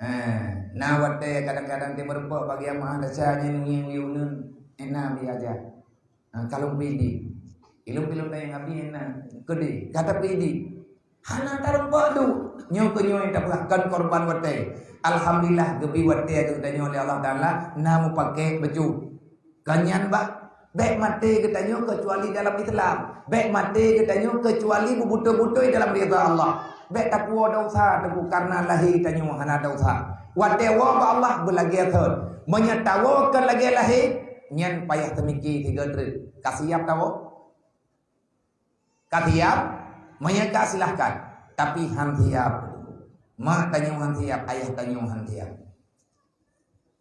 Eh, na watée kadang-kadang teumeureumpok bagi amaah desya nyan ngieng uyuneun, ena Abi aja. Ha, ka lôn pidi. Ilôn-ilôn tanyong Abi ena, keudeh, gata pidi. Hana tareumpok du. Nyoe keu nyoe tapeugah kon korban watée. Alhamdulillah, geubi watée keu geutanyoe lé Allah Taala, na mupakée bacut. Kon nyan bah, bék maté geutanyoe keucuali dalam Islam. Bék maté geutanyoe keucuali beubeutôi-beutôi dalam ridha Allah. Bék tapuwoe desya teungku karna lahé tanyoe hana desya. Watée woe bak Allah beulagée thon. Meunyoe tawoe kon lagée lahé, nyan payah teumiki sigoe treuk. Ka siab tawoe? Ka siab? Meunyoe ka, silahkan. Tapi han siab. Mak tanyoe han siab, ayah tanyoe han siab.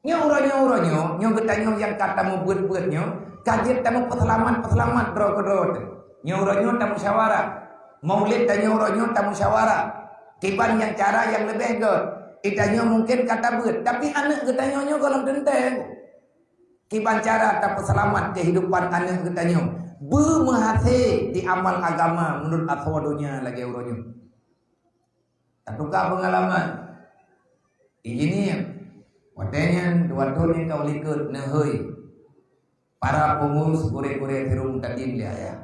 Nyoe uroe nyoe, uroe nyoe, nyoe geutanyoe nyang ka tameubeuet-beuet nyoe, ka jeuet tameupeuseulamat-peuseulamat droe keudroe teuh. Nyoe uroe nyoe tamusyawarah. Maulid tanyoe uroe nyoe tamusyawarah. Kiban nyang cara nyang leubeh göt. Geutanyoe mungken ka tabeuet, tapi aneuk geutanyoe nyoe gohlom teuntée. Kiban cara tapeuseulamat keuhidupan aneuk geutanyoe. Beumeuhasé di amal agama meunurot asoe donya lagée uroe nyoe. Tatuka peungalaman. Injinier, watée nyan dua thon nyang ka u likot neuhôi para peungurus gurée-gurée hireuen tadi lé ayah.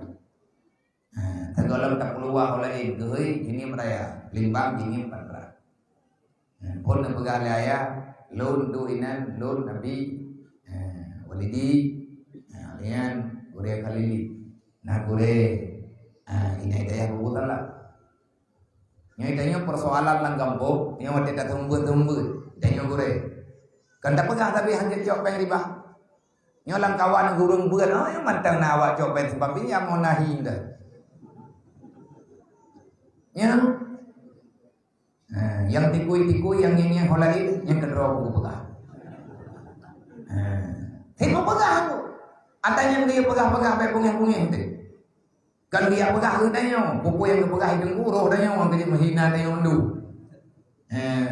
Ha, teugohlom tapeuluwah ulée geuhôi jinoe raya, limbang jinoe pat brat. Ha, phon neupeugah lé ayah, lôn du inan, lôn Abi, ha, Walidi, ha, lian gurée Khalili. Nah gurée, ha, inai dayah bubu talak. Nyoe tanyoe persoalan lam gampông, nyoe watée taseumeubeuet-seumeubeuet, tanyoe gurée. Kan tapeugah tapi hana cok péng ribah. Nyoe lam kawan gureueng beuet, oh, nyoe mantong na awak cok péng simpang pinjam, oh, nahi dah. Nyoe. Ha, nyang tikui-tikui, nyang ngieng-ngieng ho laén, nyang keudroe kupeugah. Ha. Hei, kupeugah aku. Ata nyang dia peugah-peugah, baik pungéh-pungéh tu. Kan dia peugah geutanyoe, peue nyang geupeugah itu guru tanyoe, nyang jadi menghina tanyoe tu. Eh,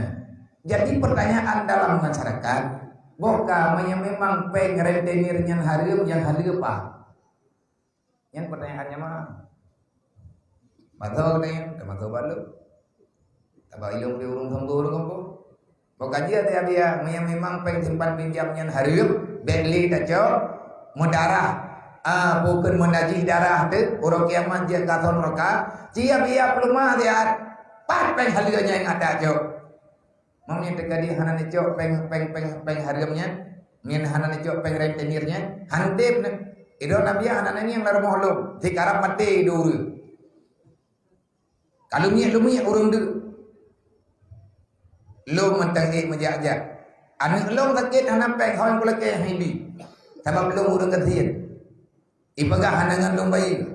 jadi pertanyaan dalam masyarakat, boh ka meunyoe memang péng rentenir nyan hareuem, nyang haleue paih. Nyan pertanyaannya mah. Masa geutanyoe, masa balu. Tabak ilong di urung sembur urung apa? Boh ka jeuet ya biya, meunyoe memang péng simpan pinjam nyan hareuem, bék lé tacok, meudarah, ah, bukon meunajih darah teuh, uroe kiamat jeuet ka thon roka, ci ya biya peuleumah siat, pat péng haleue nyang ata cok. Meunyoe teuka di hana neucok péng, péng, péng, péng hareuem nyan, nyan hana neucok péng rentenir nyan, hana udeb nyan. Idong Nabi hana nanggieng lam rumoh lom, sikarab maté dua ureueng. Ka lumiek-lumiek ureueng deuk. Lôn mantong ék meujak-jak. Aneuk lôn sakét hana péng, hon kulakée han ibi. Sabab lôn ureueng gasien. Ipeugah hana ngon lôn bayeue.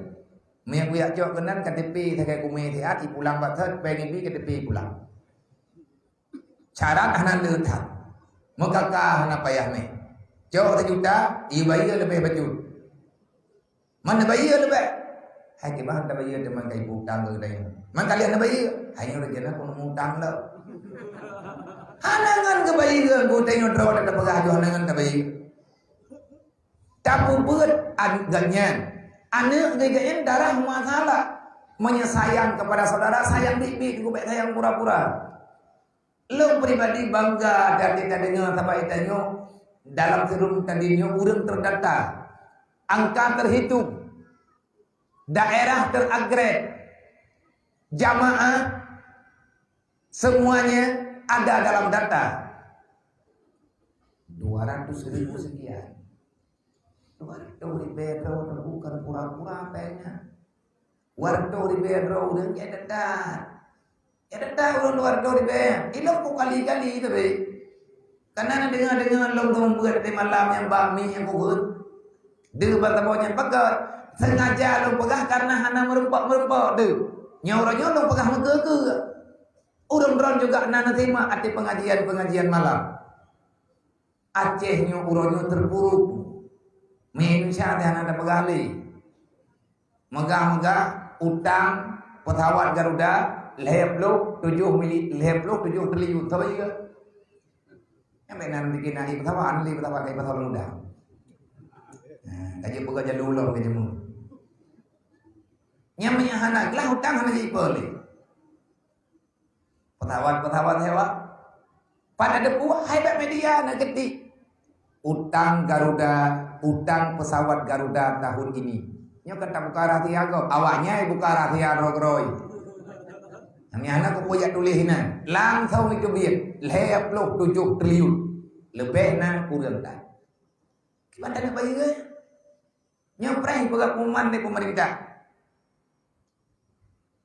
Meunyoe kujak cok keunan K T P sagai kumé siat, ipulang bak thot, péng ibi K T P ipulang. Syarat hana le that. Meukaka hana payah mé. Cok sijuta, ibayeue leubeh bacut. Man neubayeue leubeh. Hai kiban tabayeue teuma ka ibu utang keu geutanyoe. Man ka lheueh neubayeue, hai nyoe reujana keuneuk utang lom. Hana ngon geubayeue, geutanyoe droe tapeugah joh hana ngon tabayeue. Tapeubuet an-, geuh nyan. Aneuk geuh nyan darah masalah. Meunyoe sayang kepada saudara, sayang biet-biet, geuh bék sayang pura-pura. Lôn pribadi bangga dan tadeungoe sabab geutanyoe dalam sireung tadi nyoe ureueng terdata. Angka terhitung. Daerah teragret. Jamaah semuanya ada dalam data. Dua ratus ribu sekian. Dua ratus ribu tu bukan pura-pura banyak. Dua ratus ribu droe ureueng ya data. Ya data ureueng dua ratus ribu. Ilong ku kali-kali tu be. Karena na dengar-dengar lom tu membuat di malam yang bami yang kuhut. Dia bertemu yang pekat. Sengaja lom peugah karena hana meureumpok-meureumpok tu. Nyoe uroe nyoe lom peugah meukeue-keue. Ureueng droen juga na neusimak ateueh pengajian-pengajian malam. Aceh nyoe uroe nyoe terpuruk. Meuindonesia teuh hana tapeugah lé. Meugah-meugah utang pesawat Garuda lhèe ploh tujoh mili-, lhèe ploh tujoh triliun. Sabe juga. Nyang bèk nan bikin naik pesawat, nan lé pesawat, naik pesawat Garuda. Nah, ka jeuet peugah jalur lom ka jeumu. Nyang meunyo hana glah utang hana jipeulé. Pesawat-pesawat hewa. Pada debu hai bak media na ketik. Utang Garuda, utang pesawat Garuda tahun ini. Nyoe kan tabuka rahsia gob. Awaknyan buka rahsia droe-droe. Nyang hana kupeujak tuléh inan. Langsung itu biet. Lhèe ploh tujoh triliun. Leubeh na kureueng tan. Kiban tanah bayeue. Nyoe preh peugah pengumuman dari pemerintah.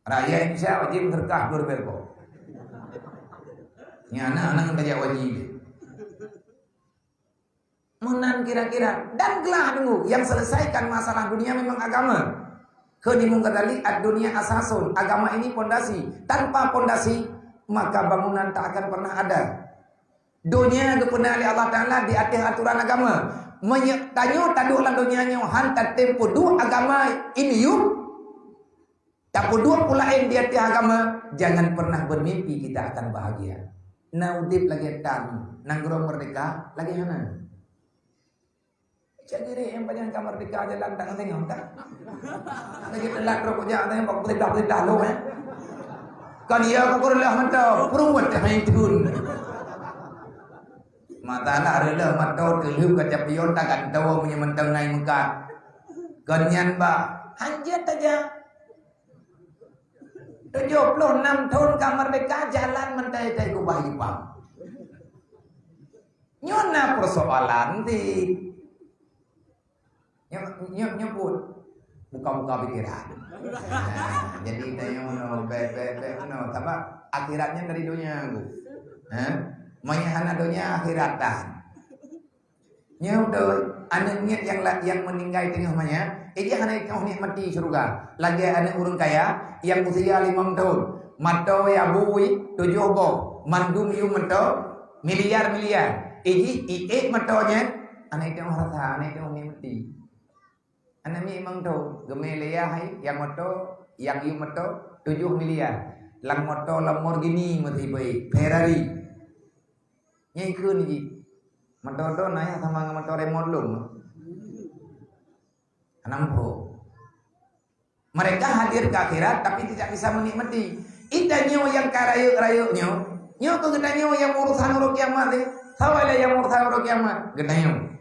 Rakyat Indonesia wajib bersedekah dua ribu ribu. Nyan aneuk-aneuk tajak wajib. Meunan kira-kira. Dan glah dulu, yang selesaikan masalah dunia memang agama. Kheun Imam Ghazali, "Ad-dunya asasun." Agama ini pondasi. Tanpa pondasi, maka bangunan tak akan pernah ada. Donya geupeuna lé Allah Taala di ateueh aturan agama. Meunyoe tanyoe taduek lam donya nyoe han tatem peuduek agama ini yum, tapeuduek peue laén di ateueh agama, jangan pernah bermimpi kita akan bahagia. Na udeb lagèe tan, nanggroe merdeka lagèe hana. Cak diri nyang pajan ka merdeka jalan tak ngon tengok tak? Lagi telat rot kujak tengok bak peuteudah-peuteudah lom, eh. Kan iya ka kureuloh mantong, pruet hai thon. Masalah reuloh mantong teulheueh ka capion tak gantoe meunyoe mantong nai meukat. Kon nyan bah, hanjeuet tajak. Tujoh ploh nam thon ka merdeka jalan mantong tai kubah Jepang. Nyoe na persoalan ti. Nyoe, nyoe, nyoe pun buka-buka pikiran. Nah, jadi tanyoe meunoe, bèk, bèk, bèk meunoe. Sabab akhirat nyan dari donya tu. Ha? Meunyoe hana donya, akhirat tan. Nyoe beutôi, aneuk miet nyang la-, nyang meuninggai teungoh manyak, eh, jih hana teungoh nikmati syeuruga. Lagèe aneuk ureueng kaya nyang usia limong thon, mantong ya bui tujoh boh, mandum yum mantong miliar-miliar. Eh, jih iék mantong nyan, hana teungoh rasa, hana teungoh nikmati. Aneuk miet limong thon, geumè lé yah hai, nyang moto, nyang yum moto, tujoh miliar. Lam moto Lamborghini meusipai, Ferrari. Nyan ikheun jih. Moto droe na nyang sama ngon moto remote lom. Hana muphom. Mereka hadir ke akhirat tapi tidak bisa menikmati. Geutanyoe nyang ka rayeuk-rayeuk nyoe, nyoe keuh geutanyoe nyang urosan uroe kiamat teuh. Sawa lé nyang urosan uroe kiamat? Geutanyoe.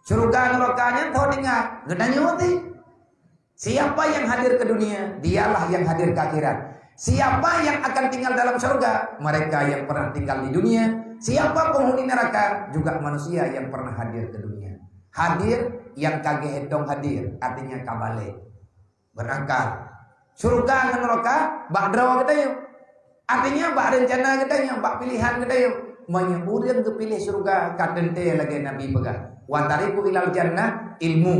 Syeuruga neuraka nyan sawa tinggai? Geutanyoe teuh. Siapa yang hadir ke dunia, dialah yang hadir ke akhirat. Siapa yang akan tinggal dalam syurga? Mereka yang pernah tinggal di dunia. Siapa penghuni neraka? Juga manusia yang pernah hadir ke dunia. Hadir, nyang ka geuhitong hadir, artinya ka balek, berakal. Syurga ngon neuraka bak droe geutanyoe. Artinya, bak rencana geutanyoe, bak pilihan geutanyoe. Meunyoe ureueng geupiléh syeuruga, ka teuntèe lagèe Nabi peugah, "Wa tariqu ilal jannah ilmu,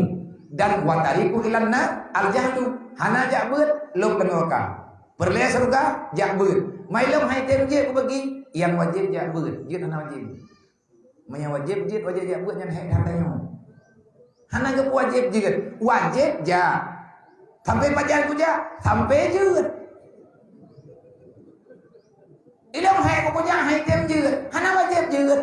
dan wa tariqu ilan nar al jahlu." Hana jak beuet, lôn keu neuraka. Peureulèe syeuruga, jak beuet. Mai lôn hai tem jeuet kubagi, nyang wajéb jak beuet, jeuet hana wajéb. Meunyoe wajéb jeuet, wajéb jak beuet nyan hék that tanyoe. Hana geupeuwajéb jeuet, wajéb jak. Sampai pajan kujak, sampai jeuet. Ilôn hék kujak, hai tem jeuet, hana wajéb jeuet.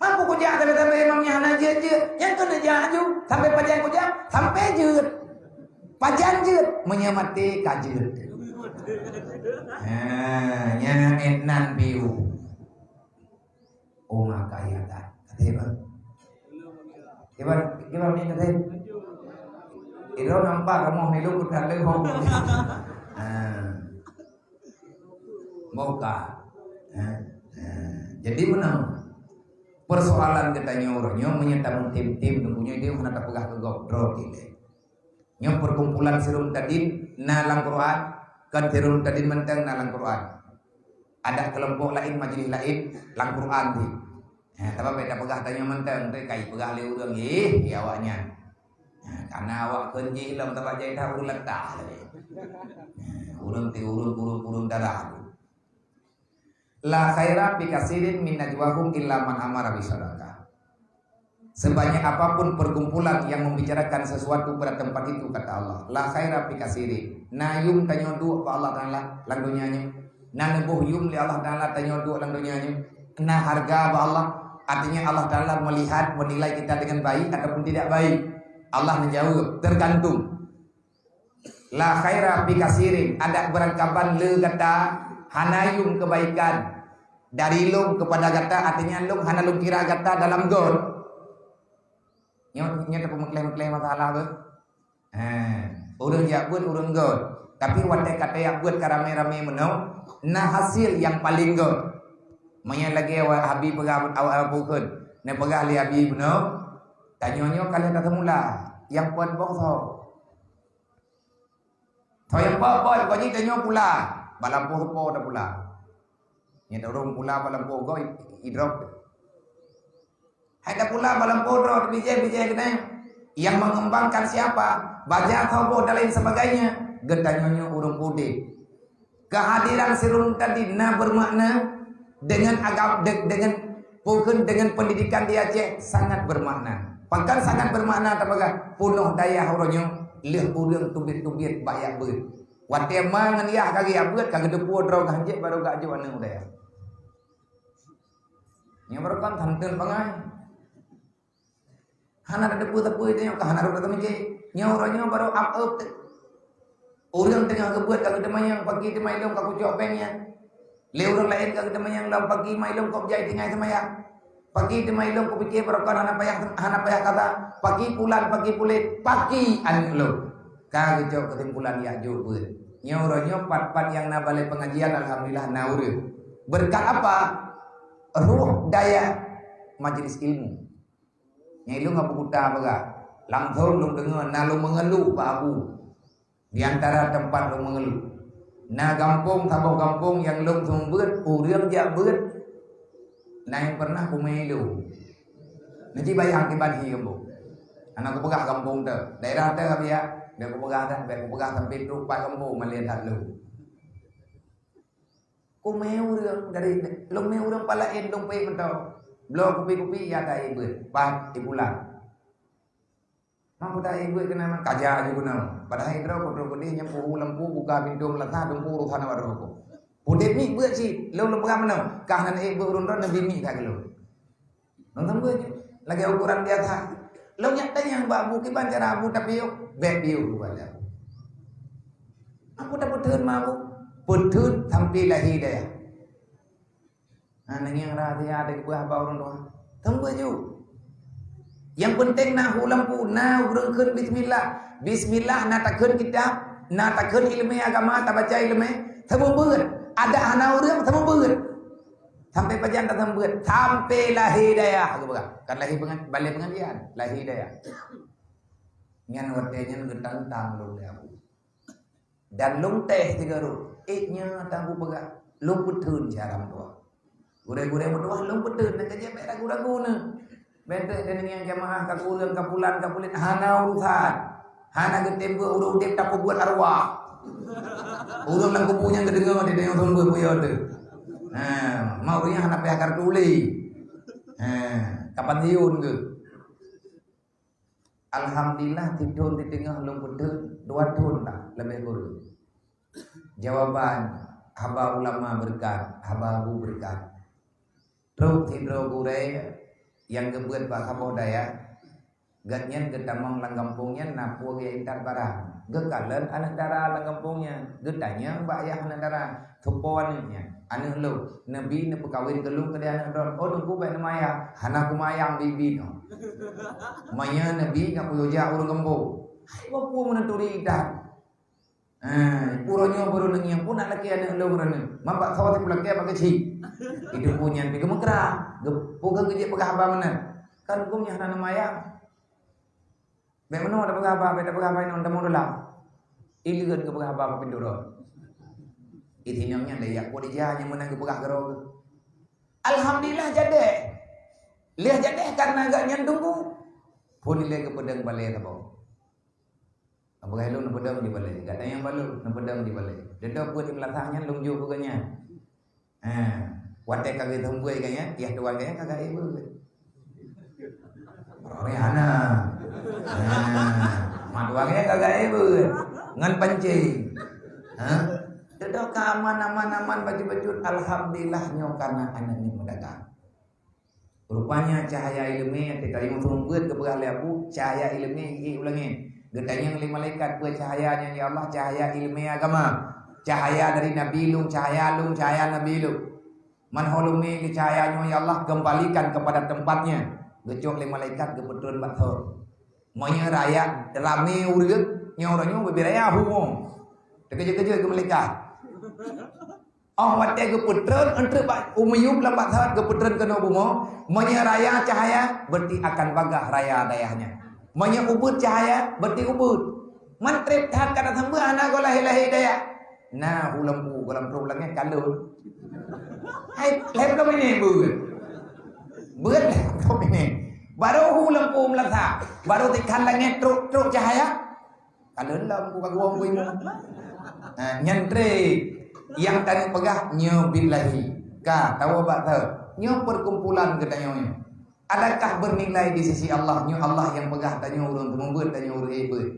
Mampu kujak tapi-tapi imam nyan hana jeuet-jeuet, nyan keuneuk jak aju, sampai pajan kujak, sampai jeuet. Pajan jeuet, meunyoe maté ka jeuet. Ha, nyan nan piu. Oh, maka iya dah. Kata apa? Kiban, kiban ni kata. Itu nampak kamu hidup udah lehong. Ha. Buka. Ha. Ha. Jadi menang. Persoalan geutanyoe uroe nyoe meunyoe tameutim-tim nunggu nyoe dia hana tapeugah keu gob droe gile. Nyoe perkumpulan Sirun Tadin na lam Quran, kan Sirun Tadin mantong na lam Quran. Ada kelompok lain, majlis lain lam Quran ti. Ha, tapi beda peugah tanyoe mantong, tu kai peugah lé ureueng, eh, ya awaknyan. Ha, karena awak keun jih lom tabak jai dah ureueng latah lagi. Ha, ureueng ti ureueng, ureueng, ureueng darah tu. La khaira fi kasirin min najwahum illa man amara bi sadaqah. Sebanyak apapun perkumpulan yang membicarakan sesuatu pada tempat itu, kata Allah, la khaira fi kasirin. Na yum tanyoe duek bak Allah Taala lam donya nyoe. Na neuboh yum lé Allah Taala tanyoe duek lam donya nyoe. Na harga bak Allah. Artinya Allah Taala melihat, menilai kita dengan baik ataupun tidak baik. Allah menjawab, tergantung. La khaira fi kasirin, adak beurangkaban le gata hana yum keubaikan dari lôn keupada gata, artinya lôn hana lôn kira gata dalam göt. Nyoe, nyoe tapeumeukleh-meukleh masalah beuh. Ha, ureueng jak beuet ureueng göt. Tapi watèe ka tajak beuet ka ramé-ramé meunoe, na hasil nyang paleng göt. Meunyoe lagèe awak Abi peugah awak Abu Khun, neupeugah lé Abi meunoe, tanyoe nyoe ka lheueh taseumula, nyang peuet boh soe. Soe nyang peuet-peuet, kok jih tanyoe pula. Bak lampôh seupôt tapula. Nyan ureueng pula bak lampôh goe, idrop. Hai tapula bak lampôh droe, bijéh-bijéh keunoe. Yang mengembangkan siapa? Baja, soe boh dan lain sebagainya. Geutanyoe nyoe ureueng udép. Kehadiran si Run tadi na bermakna dengan agam, de-, dengan, bukan dengan pendidikan di Aceh, sangat bermakna. Bahkan sangat bermakna tapeugah, peunoh dayah uroe nyoe lheueh ureueng teubiet-teubiet bak jak beuet. Watèe ma ngon yah ka geujak beuet, ka geuteupeue droe geuhanjeuet, barô geujok aneuk u dayah. Nyoe barô kon santeun bangai. Hana tateupeue-teupeue tanyoe ka hana rhot tameujé. Nyoe uroe nyoe barô ap-ap teuh. Ureueng teungoh geubeuet ka geuteumanyong, paki teuma ilôn ka kucok péng nyan. Lé ureueng laén ka geuteumanyong lom, paki ma ilôn kok jai tinggai seumayang. Paki teuma ilôn kupiké barokon hana payah, hana payah kata. Paki pulan, paki pulet, paki aneuk lôn. Ka geucok keusimpulan jak jok beuet. Nyoe uroe nyoe pat-pat nyang na balai pengajian, alhamdulillah na ureueng. Berkat apa? Roh dayah majlis ilmu. Nyang ilôn Abu Kuta peugah, langsông lôn deungoe na lôn meungeuluh bak Abu. Di antara teumpat lôn meungeuluh, na gampông, saboh gampông nyang lôn seumeubeuet, ureueng jak beuet, na nyang pernah kumé ilôn. Neuci bayang kiban hi gampông. Hana kupeugah gampông teuh, daerah teuh ka biya, bèk kupeugah dah, bèk kupeugah sampai trok pat gampông malèe that lôn. Kumé ureueng dari, lôn mé ureueng palaén lôn peuék mantong. Bloe kupi-kupi, ya ka ék beuet, pat ipulang. Mak kuta ék beuet keunan man kaja ju keunoe. Padahai droe kudroe keudeh nyang puhu lampu, buka pintoe meulasah, dum urosan awak droe ko. Udép miet beuet cit, lôn lôn peugah meunoe, kah nan ék beuet ureueng droe neubi miet that keu lôn. Nonton beuh ju, lagèe ukuran biasa. Lôn nyak tanyong bak Abu, kiban cara Abu tapiôh, bèk piôh bak Abu. Abu tapeutheun ma Abu, peutheun sampai lahé dayah. Nah, nangèe rahsia ada keubah bak ureueng tuha. Teumbeuh ju. Yang penting na hu lampu, na ureueng kheun bismillah. Bismillah na takheun kitab, na takheun ileumèe agama, tabaca ileumèe, seumeubeuet. Ada hana ureueng, seumeubeuet. Sampai pajan taseumeubeuet, sampai lahé dayah, geupeugah. Kan lahé pengan-, balai pengajian, lahé dayah. Nyan watèe nyan geutantang lôn lé Abu. Dan lôn teh sigoe rot, ék nyan Abu peugah, lôn peutheun cara meutuah. Gurèe-gurèe meutuah lôn peutheun, na keujeuet bèk ragu-ragu neuh. Bèk teuk deungon jamaah ka kureueng, ka pulan, ka pulet, hana urusan. Hana geutem beuet ureueng udép tapeubuet arwah. Ureueng lam kubu nyang geudeungoe, geudeungoe sumber buyoe teuh. Ha, ma ureueng nyan hana payah kartu ulèe. Ha, kapan siun geuh. Alhamdulillah, sithon siteungoh lôn peutheun, dua thon lah leubeh kureueng. Jawaban, haba ulama beureukat, haba Abu beureukat. Trok sidroe gurèe nyang geubeuet bak saboh dayah, gobnyan geutamong lam gampông nyan na peue geuintat barang. Geukalon aneuk dara lam gampông nyan, geutanyong bak yah aneuk dara, "Soe po aneuk nyan?" "Aneuk lôn, neubi neupeukawen keu lôn keudeh aneuk droen." "Oh, teungku bèk neumayang." "Hana kumayang, bibi nyoe." "Meunyoe neubi, nyoe kuyue jak ureueng gampông." Hai, peue meuneuturi that. Ha, uroe nyoe baru neungieng, peue nak lakèe aneuk lôn droeneuh. Mambak soe teuk lakèe bak keuchik. Itu pun nyan pi geumeukra. Geu-, peue keuh geujak peugah haba meunan. Kan gum nyan hana neumayang. Bèk meunoe tapeugah haba, bèk tapeugah haba inong tamong dalam. Ileuen geupeugah haba bak pintoe droe. Itinong nyan lé yak Khadijah nyang meunan geupeugah keudroe. Alhamdulillah jadeh. Lheueh jadeh karena gobnyan tunggu. Phon ilèe geupeudong balèe saboh. Abah lôn neupeudong di balèe, gata nyang balot neupeudong di balèe. Dedok buet di meulasah nyan lôn jok keu gobnyan. Ha. Watèe ka geuseumeubeuet gobnyan, yah tuan gobnyan ka gaéh beuet. Roh nyan hana. Nah, mak tuan gobnyan ka gaéh beuet. Ngon pancéng. Ha? Teudoh ka aman, aman, aman, bacut-bacut. Alhamdulillah, nyoe kana aneuk nyoe meudagang. Rupanya cahaya ileumèe, teuka limong thôn beuet geupeugah lé Abu, cahaya ileumèe i u langèt. Geutanyong lé malaikat, "Peue cahaya nyan, ya Allah?" "Cahaya ileumèe agama. Cahaya dari Nabi lôn, cahaya lôn, cahaya Nabi lôn." "Man ho leumèe lé cahaya nyoe, ya Allah?" "Kembalikan kepada tempatnya." Geucok lé malaikat, geupeutreun bak thôn. Meunyoe raya ramé ureueng, nyoe uroe nyoe bubé raya humo. Teukeujot-keujot keu malaikat. Oh, watèe geupeutreun, euntreuk bak u miyueb lam bak thôn geupeutreun keunoe bumoe, meunyoe raya cahaya, berarti akan bagaih raya dayah nyan. Meunyoe ubit cahaya, berarti ubit. Man trép that ka taseumeubeuet hana goh lahé-lahé dayah. Na hu lampu, goh lam trok langèt kalon. Hai, lhèe ploh minèt beuet. Beuet lhèe ploh minèt. Baru hu lampu meulasa, baru tikhan langèt trok-trok cahaya. Kalon lam buka guông bui mu. Ha, nyan trép nyang tanyoe peugah nyoe billahi. Ka, tawoe bak thôn. Nyoe perkumpulan geutanyoe nyoe. Adakah bernilai di sisi Allah? Nyoe Allah nyang peugah tanyoe ureueng seumeubeuet, tanyoe ureueng ék beuet.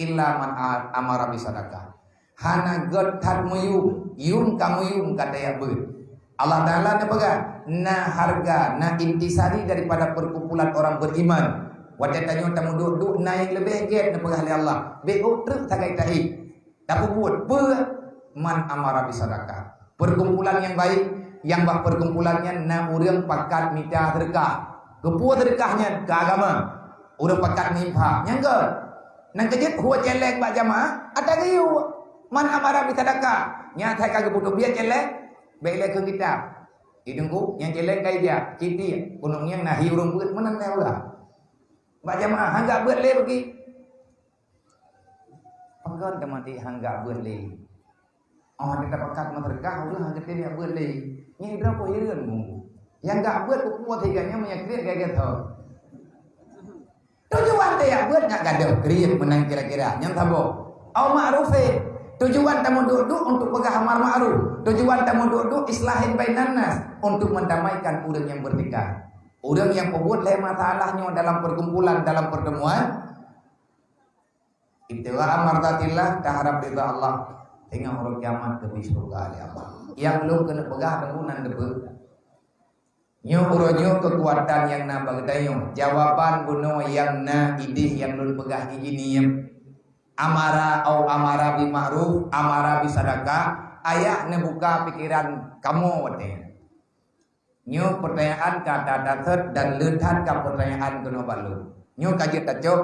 Illa man a-, amara bisadaqah. Hana gèt that meuyuem, yuem ka meuyuem ka tajak beuet. Allah Taala neupeugah, na hareuga, na intisari daripada perkumpulan orang beriman. Watèe tanyoe tameuduek-duek, na nyang leubeh gèt neupeugah lé Allah. Bèk ôk treuk sagai taék. Tapeubuet peue? Man amara bisadaqah. Perkumpulan nyang baik, nyang bak perkumpulan nyan na ureueng pakat mita seudeukah. Keupeue seudeukah nyan? Keu agama. Ureueng pakat meuinfak. Nyang gèt. Nyan keujeuet hue céléng bak jamaah, ata geuyue. Man amara bisadaqah. Nyan asai ka geupeuduek biet céléng, bèk ilèe keu kitab. Di teungku, nyang céléng ka ijak, cit tiek. Keuneuk nyan na hi ureueng beuet meunan lé ulah. Bak jamaah, han gak beuet lé bagi. Pakon teuma ti han gak beuet lé. Oh, teuka pakat meuseudeukah, ulah geutem jak beuet lé. Nyan droe peue hireuen mu. Nyang gak beuet peue-peue sigoe nyan meunyo kriet gaya tho. Tujuan tajak beuet nyak gadoh kriet meunan kira-kira. Nyan saboh. Au ma'rufin. Tujuan tameuduek-duek untuk peugah amar ma'ruf. Tujuan tameuduek-duek islahin bainan nas, untuk mendamaikan ureueng nyang bertikai. Ureueng nyang peubuet lhèe masalah nyoe dalam perkumpulan, dalam pertemuan, ibtigha'an mardatillah, taharap ridha Allah, teungoh uroe kiamat geubri syeuruga lé Allah. Nyang lôn keuneuk peugah teungku nan teupeue. Nyoe uroe nyoe keukuatan nyang na bak geutanyoe. Jawaban bunoe nyang na idéh nyang lôn peugah i jihnyan. Amara au amara bi ma'ruf, amara bi sadaqah, ayah neubuka pikeran kamoe watèe nyan. Nyoe peurtanyaan ka that-that seut dan le that ka peurtanyaan keunoe bak lôn. Nyoe ka jeuet tacok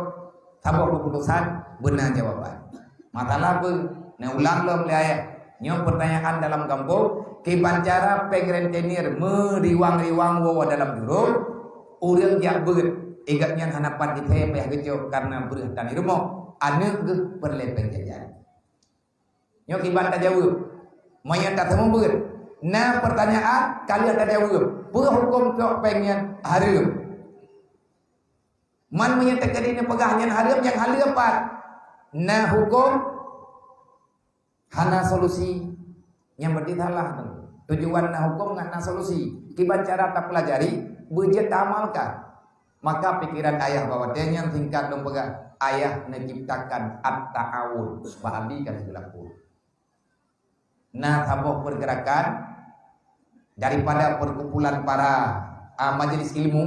saboh keuputosan beuna jawaban. Masalah beuh, neuulang lom lé ayah. Nyoe peurtanyaan dalam gampông, kiban cara péng rentenir meuriwang-riwang woe dalam jurông, ureueng jak beuet, igab nyan hana pat jithèe payah geucok kareuna breuh tan i rumoh, aneuk geuh peureulèe péng jajan. Nyoe kiban tajaweueb. Meunyoe taseumeubeuet, na peurtanyaan ka lheueh tajaweueb, peue hukôm cok péng nyan hareuem? Man meunyoe teukeudi neupeugah nyan hareuem, nyang haleue pat? Na hukôm, hana solusi. Nyang berarti salah tu. Tujuan na hukôm ngat na solusi. Kiban cara tapeulajari, beujeuet taamalkan. Maka pikeran ayah bak watèe nyan singkat lôn peugah, ayah neuciptakan at-ta'awun. Bak abi ka lheueh geulaku. Na saboh pergerakan daripada perkumpulan para, ah, majelis ilmu,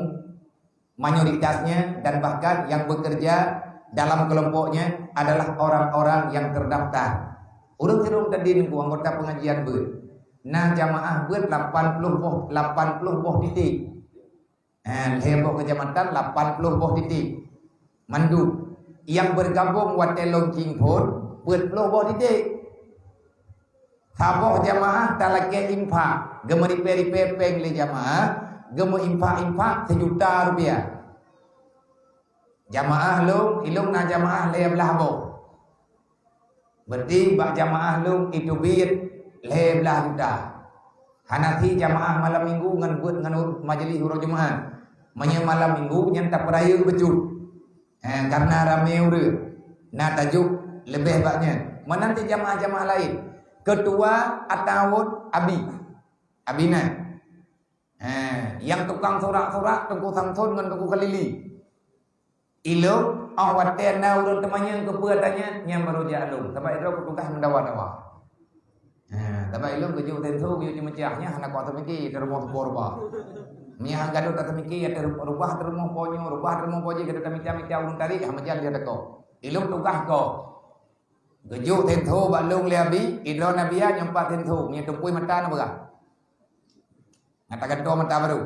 mayoritasnya dan bahkan yang bekerja dalam kelompoknya adalah orang-orang yang terdaftar. Ureueng sirôm tadi nunggu anggota pengajian beuet. Na jamaah beuet lapan puluh boh, lapan puluh boh titik. Eh, lhèe boh keucamatan, lapan puluh boh titik. Mandum. Nyang bergabung watèe launching phôn, peuet ploh boh titik. Saboh jamaah talakèe infak, geumeureupèe-reupèe péng lé jamaah, geumeuinfak-infak seujuta rupiah. Jamaah lôn, ilôn na jamaah lhèe blah boh. Berarti bak jamaah lôn iteubiet lhèe blah juta. Hana thi jamaah malam minggu ngon beuet ngon majelis uroe Jumat. Meunyoe malam minggu nyan tapeurayeuk bacut. Eh, karena ramé ureueng. Na tajok leubeh bak nyan. Meunan cit jamaah-jamaah laén. Keutua atawa abi. Abi na. Eh, nyang tukang surak-surak Teungku Samson ngon Teungku Khalili. Ilôn, oh watèe na ureueng teumanyong keu peue tanya, nyan barô jak lôn. Sabab droe kutugaih meudawa-dawa. Ha, sabab ilôn geujok teuntô, geujok ceumeucah, nyan hana kuasa mike, ateueh rumoh tupo rubah. Meunyo han gadôh taseumike, ateueh rubah ateueh rumoh po nyoe, rubah ateueh rumoh po jih, gadôh tamita-mita ureueng tarék, ha meujan lé teuko. Ilôn tugaih ko. Geujok teuntô bak lôn lé Abi, idroe Nabia nyang pat teuntô, meunyo tumpôi mata na beurah. Nyang tagantoe mata barô.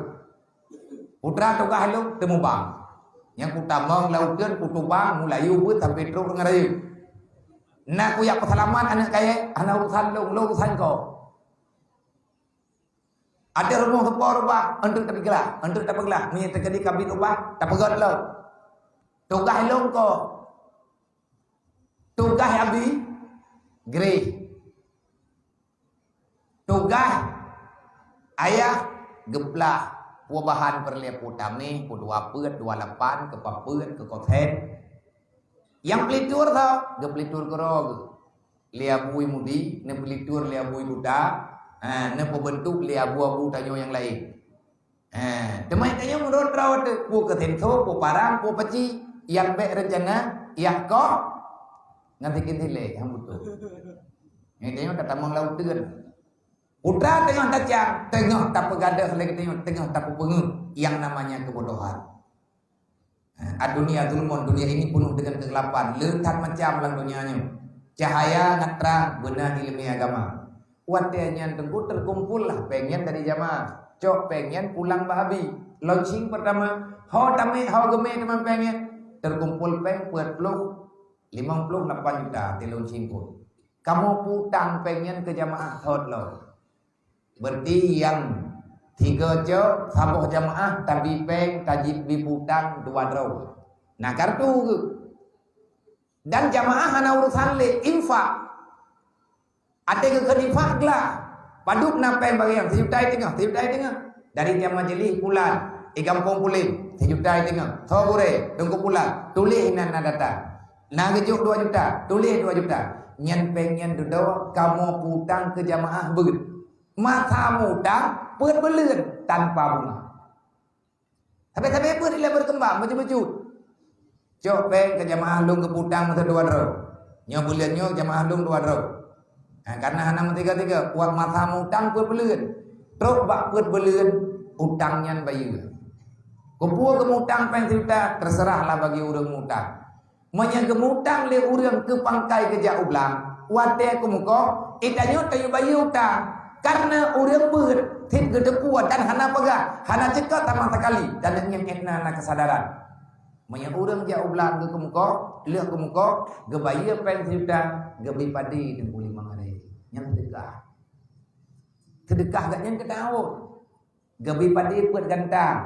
Putra tugaih lôn teumubang. Nyang kutamong lam uteuen, kutubang, meulayeue beuet sampoe trok deungon rayeuk. Na kujak peuseulamat aneuk kayèe, hana urusan lôn, lôn urusan ko. Ateueh rumoh tupo rubah, eunteuk tapeuglah, eunteuk tapeuglah, meunyo teukeudi kabit ubah, tapeugöt lom. Tugaih lôn ko. Tugaih Abi, greh. Tugaih ayah geuplah, peue bahan peureulèe, peue tamèh, peue dua peuet, dua lapan, keu papeuet, keu kosen. Nyang peuleutur tho, geupeuleutur keudroe geuh. Lé Abu Mudi, neupeuleutur lé Abu Kuta, ha, neupeubeuntuk lé abu-abu tanyoe nyang laén. Ha, teuma tanyoe meurot-rot teuh, peue keu teuntô, peue parang, peue paci, nyang bèk reuncana, nyang koh, ngon sikit silèe, nyang beutôi. Nyan tanyoe tatamong lam uteuen. Putra teungoh tacang, teungoh tapeugadôh lé geutanyoe, teungoh tapeupeungeuh nyang namanya keubodohan. Ad-dunya zulmun, dunia ini penuh dengan kegelapan. Le that macam lam dunia nyoe. Cahaya ngon trang beuna ileumèe agama. Watèe nyan teungku teukumpol lah pèng nyan dari jamaah. Cok pèng nyan pulang bak Abi. Launching pertama, ho tamè, ho geumè teuma pèng nyan. Teukumpol pèng peuet ploh, limong ploh lapan juta, watèe launching phôn. Kamoe peutang pèng nyan keu jamaah thot lom. Berarti nyang tiga cok saboh jamaah tabi pèng, tajieb bi peutang dua droe. Na kartu geuh. Dan jamaah hana urusan lé infak. Até geukheun infak glah. Padub na pèng bagian, sijuta teungoh, sijuta teungoh. Dari tiep majelis pulan, di gampông pulan, sijuta teungoh. Soe gurèe, teungku pulan, tuléh inan na data. Na geujok dua juta, tuléh dua juta. Nyan pèng nyan dudoe kamoe peutang keu jamaah beuet. Masa mutang peuet buleuen tanpa bunga. Sabe-sabe peuet ilèe beukeumbang bacut-bacut. Cok pèng keu jamaah lôn keu peutang masa dua droe. Nyoe buleuen nyoe jamaah lôn dua droe. Ha, karena hana meutiga-tiga, buet masa mutang peuet buleuen. Trok bak peuet buleuen, utang nyan bayeue. Keupeue keu mutang pèng sijuta, terserahlah bagi ureueng mutang. Meunyoe geumutang lé ureueng keu pangkai geujak u blang, watèe keumukoh, eh, tanyoe tayue bayeue utang. Kareuna ureueng beuet cit geuteupeue dan hana peugah, hana ceukat sama sekali, dan nyan étna na keusadaran. Meunyoe ureueng jak u blang geukeumukoh, lheueh keumukoh, geubayeue pèng sijuta, geubri padé teungku limong aré. Nyan seudeukah. Seudeukah gobnyan keu teuawon. Geubri padé peuet gantang,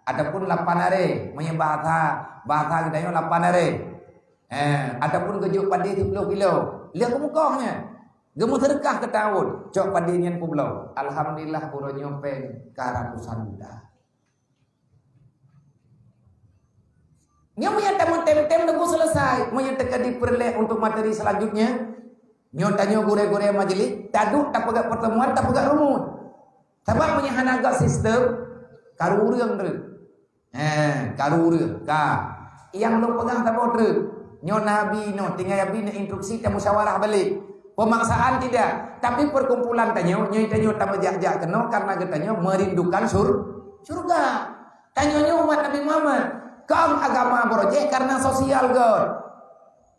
ataupun lapan aré, meunyoe bahasa, bahasa geutanyoe lapan aré. Eh, ataupun geujok padé siplôh kilo. Lheueh keumukoh nyan. Geumeuseudeukah keu teuawon, cok padé nyan peubloe. Alhamdulillah, uroe nyoe pèng ka ratusan juta. Nyoe meunyoe tameutem-tem teungku selesai, meunyoe teukeudi peureulèe untuk materi selanjutnya, nyoe tanyoe gurèe-gurèe majelis, taduek tapeugah pertemuan, tapeugah rumus. Sabab meunyoe hana gèt sistem, karu ureueng treuk. Eh, karu ureueng, ka. Nyang lôn peugah saboh treuk. Nyoe Nabi nyoe, tinggai Nabi neuinstruksi tamusyawarah balek. Pemaksaan tidak, tapi perkumpulan tanyoe, nyoe tanyoe tameujak-jak keunoe karena geutanyoe merindukan sur-, syurga. Tanyoe nyoe umat Nabi Muhammad, kaum agama beurojéh karena sosial gèt.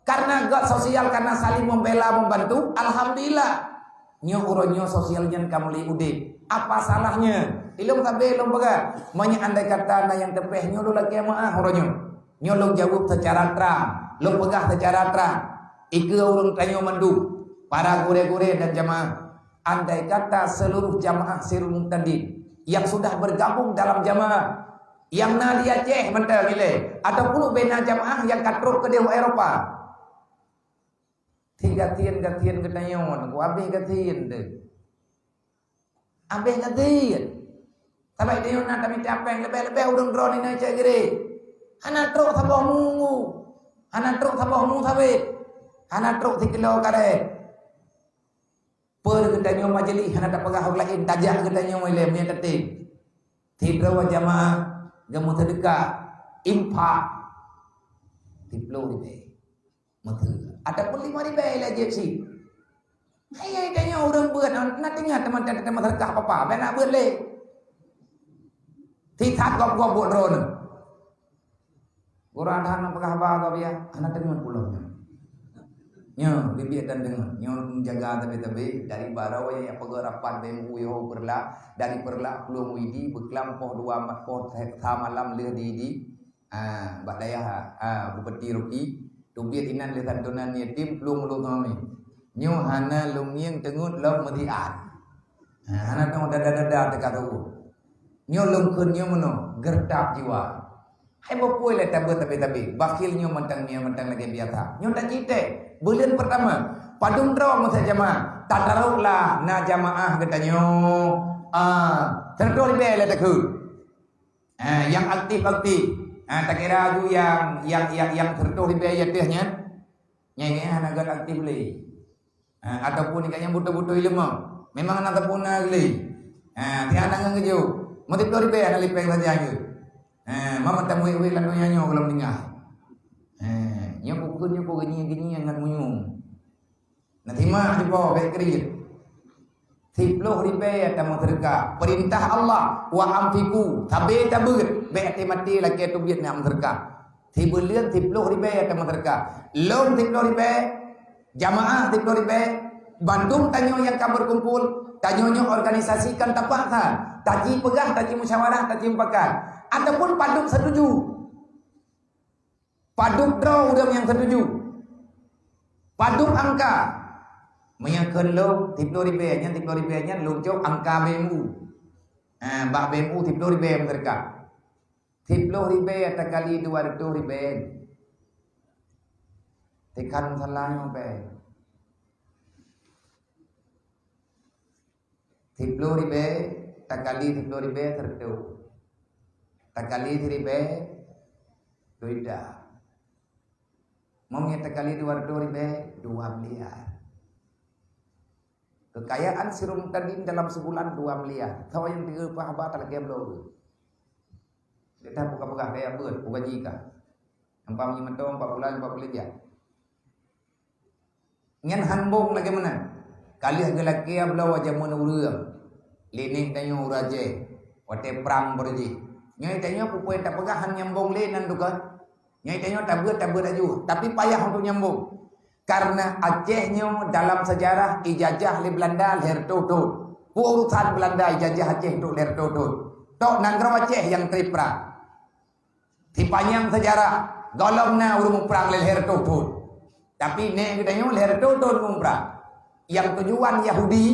Karena gèt sosial, karena saling membela, membantu, alhamdulillah. Nyoe uroe nyoe sosial nyan ka mulai udép. Apa salahnya? Ilôn sabe lôn peugah, meunyoe andai kata na nyang teupéh nyoe lôn lakèe meu'ah uroe nyoe. Nyoe lôn jaweueb seucara trang, lôn peugah seucara trang. Ikeue ureueng tanyoe mandum, para gurèe-gurèe dan jamaah. Andai kata seluruh jamaah Sirul Muhtadin yang sudah bergabung dalam jamaah, nyang na di Aceh mantong ilèe, ataupun bèk na jamaah nyang ka trok keudéh u Eropa. Tiep gasien-gasien geutanyoe, ku abéh gasien teuh. Abéh gasien. Sabab geutanyoe na tamita pèng, leubeh-leubeh ureueng droeneuh na cèk giri. Hana trok saboh munggu. Hana trok saboh mu sawét. Hana trok sikilo karét. Peue geutanyoe majelis hana tapeugah ureueng laén, tajak geutanyoe ilèe meunyoe tatem. Sidroe jamaah geumeuseudeukah, infak, siplôh ribèe. Meuteue. Ataupun lima ribèe lé jeuet cit. Hai, hai, tanyoe ureueng beuet, na tinggai teuma-teuma seudeukah papa, bèk na beuet lé. Sisat gob-gob buet droeneuh. Gurèe that na peugah haba gob ya, hana teungeut ulôn nyoe. Nyoe, biet-biet dan deungoe. Nyoe jaga tabe-tabe, dari barô nyang peugöt rapat B M U yoh Peureulak, dari Peureulak Plueng Widi, beuklam poh dua ma-, poh sa malam lheueh di, di, ah, bak dayah, ah, Bupati Rocky, teubiet inan lé santunan yatim Plueng Ulu Suami. Nyoe hana lôn ngieng teungeut lom meusiat. Ha, hana tong dada-dada teuka tuboh. Nyoe lôn kheun nyoe meunoe, geureutab jiwa. Hai beupue lé tabeuet tabe-tabe, bakhil nyoe mantong nyoe mantong lagèe biasa. Nyoe tacit teh, buleuen peurtama, padum droe meusa jamaah, tatarok lah na jamaah geutanyoe, ah, seratus ribèe lé takheun. Ah, nyang aktif-aktif. Ah, takira aju nyang, nyang, nyang, nyang seratus ribèe ateueh nyan. Nyan, nyan hana gèt aktif lé. Ha, ataupun ikak nyang beutôi-beutôi ileumèe. Memang hana sapeue na lé. Ha, tiada ngon geujok. Meuteupeu ribèe hana lipeng saja ke. Ha, ma mata muet-muet lam donya nyoe gohlom tinggai. Ha, nyoe bukon nyoe ko geunyi-geunyi ngon munyueng. Na simak dipo bèk kriet. Siplôh ribèe tameuseudekah. Peurintah Allah, "Wa anfiqu." Sabe tabeuet, bèk até maté lakèe teubiet na meuseudekah. Sibuleuen siplôh ribèe tameuseudekah. Lôn siplôh ribèe, jamaah siplôh ribèe, bandum tanyoe nyang ka beukumpul, tanyoe nyoe organisasi kan tapaksa, taji peugah, taji musyawarah, taji mupakat, ataupun padum setuju. Padum droe ureueng nyang setuju. Padum angka. Meunyoe kheun lôn siplôh ribèe, nyan siplôh ribèe nyan lôn cok angka B M U. Ha, bak B M U siplôh ribèe meuseudekah. Siplôh ribèe takali dua reutôh ribèe. Tekan salah nyoe bèe. Siplôh ribèe takali siplôh ribèe seureutôh. Takali siribèe dua juta. Meunyoe takali dua reutôh ribèe, dua miliar. Kekayaan si Rum Tadin dalam sebulan dua miliar. Soe nyang teupeu haba talakèe bloe. Gata buka-buka kaya beuet, buka jika. Empat puluh lima tahun, empat bulan, empat bulan jah. Nyan han bong lagèe meunan. Ka lheueh geulakèe bloe jameun ureueng. Lé nèk tanyoe ureueng Aceh. Watèe prang beureujih. Nyoe tanyoe peue-peue tapeugah han nyambong lé nan teuka. Nyoe tanyoe tabeuet, tabeuet laju. Tapi payah untuk nyambong. Karena Aceh nyoe dalam sejarah ijajah lé Belanda lhèe reutôh thôn. Peue urusan Belanda ijajah Aceh untuk lhèe reutôh thôn. Tok nanggroe Aceh nyang trép prang. Sipanyang sejarah, gohlom na ureueng muprang lhèe reutôh thôn. Tapi nèk geutanyoe lhèe reutôh thôn muprang. Nyang tujuan Yahudi,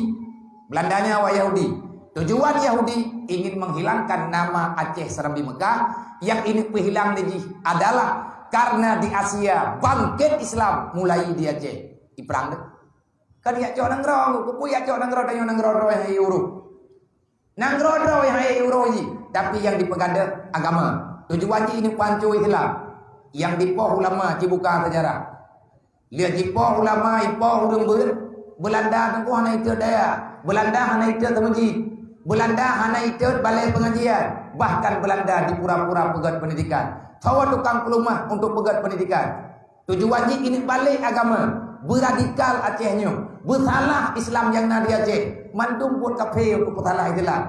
Belanda nyan awak Yahudi. Tujuan Yahudi ingin menghilangkan nama Aceh Serambi Mekah, nyang ini peuhilang lé jih adalah karena di Asia bangkit Islam mulai di Aceh. Iprang deh. Kan yak cok nanggroe, kupu yak cok nanggroe, tanyoe nanggroe droe nyang urus. Nanggroe droe nyang hai uroe jih, tapi nyang dipeugada agama. Tujuan jih ini panco Islam. Nyang dipoh ulama cibuka sejarah. Lheueh jipoh ulama, ipoh ureueng beuet, Belanda teungku hana itot daya. Belanda hana itot meuseujid. Belanda hana itot balai pengajian. Bahkan Belanda dipura-pura peugöt pendidikan. Sawa tukang peulumah untuk peugöt pendidikan. Tujuan jih keuneuk balek agama, beuradikal Aceh nyoe, beusalah Islam nyang na di Aceh, mandum buet kafé untuk peusalah Islam.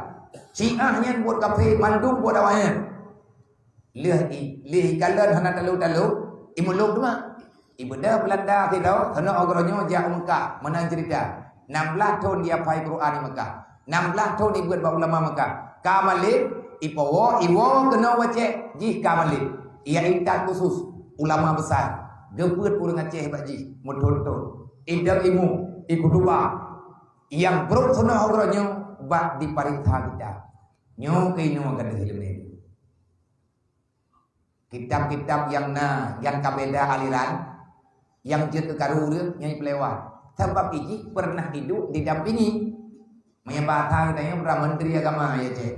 Syiah nyan buet kafé, mandum buet awaknyan. Lheueh i, lheueh ikalon hana talo-talo, imuluk teuma. Ibeudôh Belanda sidroe, keunoe uroe nyoe jak u Mekah, meunan cerita. Nam blaih thon jiapai Quran di Mekah. Nam blaih thon ibeuet bak ulama Mekah. Ka malém, ipowoe, iwoe keunoe wacék jih ka malém. Ia intat khusus ulama besar. Geubeuet ureuëng Aceh bak jih, meuthon-thon. Idong ilmu, ikutubah. Nyang brok sonoh uroe nyoe bak dipareksa kitab. Nyoe keunoe ka deuh ileumèe. Kitab-kitab nyang na, nyang ka beda aliran, nyang jeuet keu karu ureuëng nyang jipeulewat. Sabab ijih pernah iduek didampingi. Meunyoe bahasa geutanyoe pernah menteri agama, ya cek.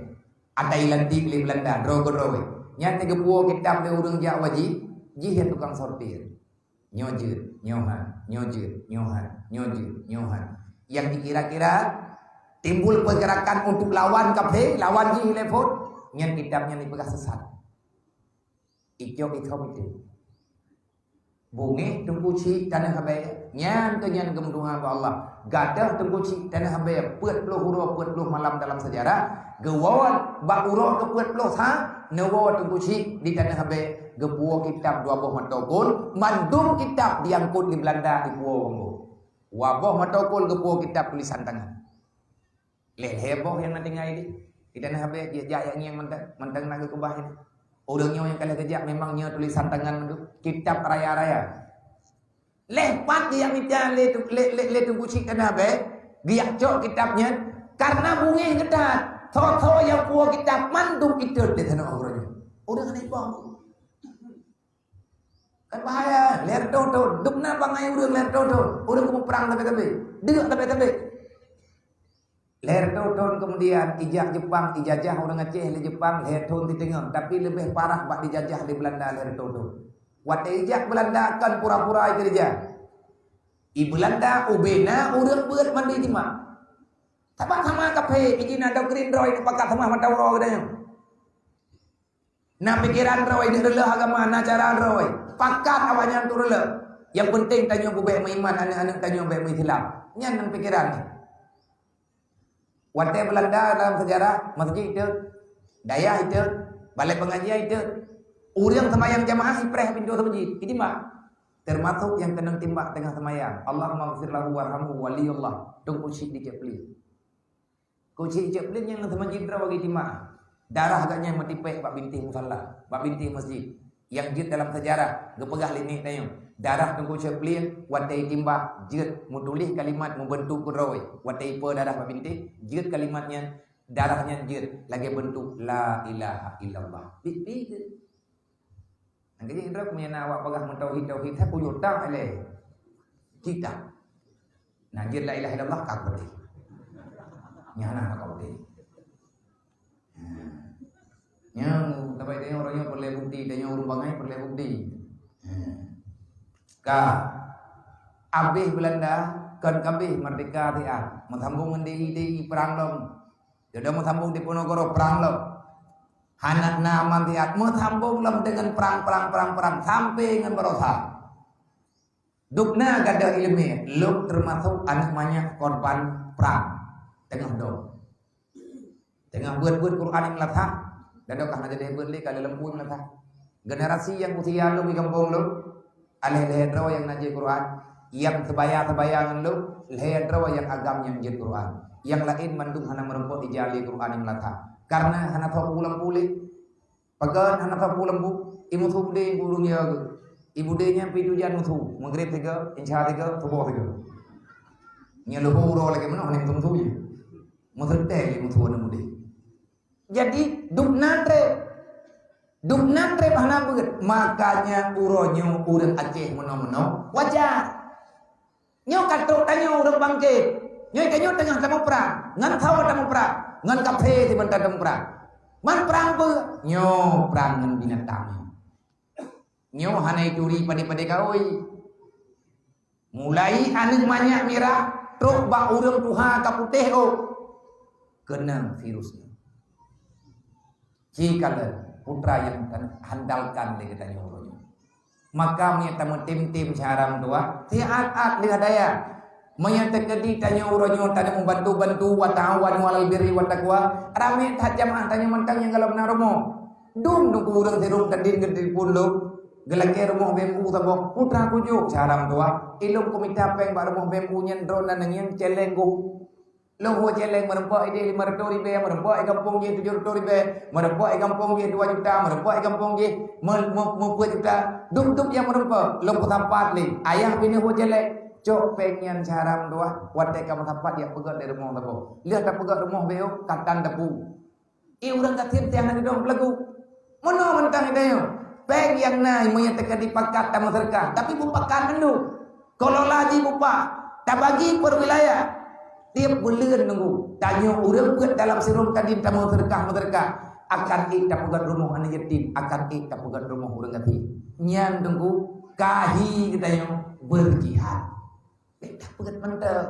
Ata ilantik lé Belanda, droe keudroe. Nyan teugeupuwoe kitab lé ureuëng jak wajib, jih ya tukang sortir. Nyoe jeuet, nyoe han, nyoe jeuet, nyoe han, nyoe jeuet, nyoe han. Nyang dikira-kira timbul pergerakan untuk lawan kafé, lawan jih lé phon. Nyan kitab nyan dipeugah sesat. Icok ithom itu. Bungéh Teungku Chik Taneuh Abée, nyan keuh nyan geumeutuha bak Allah. Gadoh Teungku Chik Taneuh Abée peuet ploh uroe peuet ploh malam dalam sejarah. Geuwoe bak uroe keu peuet ploh sa, neuwoe Teungku Chik di Taneuh Abée, geupuwoe kitab dua boh mata kol, mandum kitab diangkut di Belanda dipuwoe Wambo. Dua boh mata kol geupuwoe kitab tulisan tangan. Lhée-lhée boh nyang na tinggai di, di Taneuh Abée, jijak jak ngieng mantong, mantong na geukeubah nyan. Ureuëng nyoe nyang ka lheueh geujak memang nyoe tulisan tangan mandum, kitab raya-raya. Lhée pat jijak mita lé, lé, lé, lé Teungku Chik Taneuh Abée, geujak cok kitab nyan, kareuna bungéh geutat, tho-tho nyang puwoe kitab mandum itot lé tanoh uroe nyoe. Ureuëng hana iboh. Kan bahaya, lhée reutôh thon, dum na bangai ureuëng lhée reutôh thon, ureuëng geumuprang sabe-sabe, deuk sabe-sabe. Lhée reutôh thon keumudian, ijak Jepang, ijajah ureuëng Aceh lé Jepang lhée thon siteungoh, tapi leubeh parah bak dijajah lé Beulanda lhée reutôh thon. Watée ijak Beulanda kon pura-pura ikeureuja. I Beulanda ubena ureuëng beuet mandum jimat. Sabab sama kaphé, iji na doktrin droe neupakat seumah mata uroe geutanyoe. Na pikeran droe, neureuleuh agama, na cara droe. Pakat awaknyan tureuleuh. Nyang peunteng tanyoe beubek meuiman, aneuëk-aneuëk tanyoe bek meuislam. Nyan nyang pikeran nyan. Watée Beulanda dalam sejarah, masjid itot, dayah itot, balai pengajian itot. Ureuëng seumayang jamaah ipreh pintoe masjid, itimbak. Teumasok nyang keunong timbak teungoh seumayang, "Allahummaghfir lahu warhamhu waliyullah." Teungku Chik di Cek Plieng. Teungku Chik Cek Plieng nyang seumanjit droe bagi timbak. Darah gobnyan meutipék bak bintéh musala, bak bintéh masjid. Nyang jeuet dalam sejarah, geupeugah lé nek tanyoe. Darah Teungku Chek Plieng, watée itimbak, jeuet meutuléh kalimat meubeuntuk keu droe. Watée ipe darah bak bintéh, jeuet kalimat nyan, darah nyan jeuet lagée beuntuk la ilaha illallah. Pi-pi keuh. Nyang keuh indroe meunyoe na awak peugah meutauhid-tauhid, hai puyuh tak ilée. Cita. Nah, jeuet la ilaha illallah ka beutôi. Nyan hana ka beutôi. Nyan, tapi tanyoe ureuëng nyoe peureulée bukti, tanyoe ureuëng bangai peureulée bukti. Ka abéh Beulanda, kon ka abéh merdeka siat. Meusambong ngon D I, D I perang lom. Jodoh meusambong di Ponorogo perang lom. Hana na aman siat, meusambong lom deungon perang, perang, perang, perang sampai ngon baroesa. Dubna gadoh iéleumé, lôn teumasok aneuëk manyak korban prang. Teungoh dong. Teungoh beuet-beuet Quran nyang meulasah, dan dokah na jadi beuet lé ka lheueh lampu nyang meulasah. Generasi nyang usia lôn di gampông lôn, lhée-lhée droe nyang na jeuet Quran, nyang seubaya-seubaya ngon lôn, lhée droe nyang agam nyang jeuet Quran. Nyang laén mandum hana meureumpok ija lé Quran nyang meulasah. Kareuna hana tho pu lampu lé. Pakon hana sapeue lampu, imusu budé ureuëng ya geuh. Ibudé nyan pi tujan musu, Maghrib tiga, Isya tiga, Suboh tiga. Nyan leuhô uroe lagée meunoe hana musu-musu jih. Meuseutée lé musu aneuk budé. Jadi, dubna treb. Dubna treb hana beuet. Makanya uroe nyoe ureuëng Aceh meunoe-meunoe wajar. Nyoe ka trok tanyoe ureuëng bangkét. Nyoe tanyoe teungoh tamuprang, ngon sawoe tamuprang, ngon kaphé sibanta tamuprang. Man prang peue? Nyoe prang ngon binatang nyoe. Nyoe hana ituri padé-padé gaôi. Mulai aneuk manyak mirah trok bak ureuëng tuha ka putéh ôk, keunong virus nyoe. Ci kalon putra nyang tahandalkan lé geutanyoe uroe nyoe. Maka meunyoe tameutem-tem syedara meutuwah, siat-at lheueh daya. Meunyoe teukeudi tanyoe uroe nyoe taneuk meubantu-bantu, wa ta'awanu 'alal birri wat taqwa, ramé that jamaah tanyoe mantong nyang gohlom na rumoh. Dum nungku ureuëng sidroe tadin geutelepon lom, geulakée rumoh B M U saboh, putra kujok syedara meutuwah. Ilôn kumita péng bak rumoh B M U nyan droe na neungieng céléng goh. Lôn hue céléng meureumpok idéh lima reutôh ribée, meureumpok i gampông jih tujoh reutôh ribée, meureumpok i gampông jih dua juta, meureumpok i gampông jih me-, me-, meupeuet juta. Dub-dub nyang meureumpok, lôn peusapat lé. Ayah pineuk hue céléng, cok péng nyan syedara meutuwah, watée ka meusapat jak peugét lé rumoh saboh. Lheueh tapeugét rumoh B M U, ka tan tapu. I ureuëng gasien teuh hana geudong peulagu. Meunoe mantong i tanyoe. Péng nyang na meunyoe teuka dipakat tameuseudeukah, tapi bupakat mandum. Kelola jih bupak, tabagi per wilayah. Tieb buleuen nunggu. Tanyoe ureuëng peuet dalam sirôm tadin tameuseudeukah-meuseudeukah. Akan ék tapeugét rumoh aneuk yatim, akan ék tapeugét rumoh ureuëng gasien. Nyan nunggu kahi geutanyoe beujihad. Beda peugét mantong.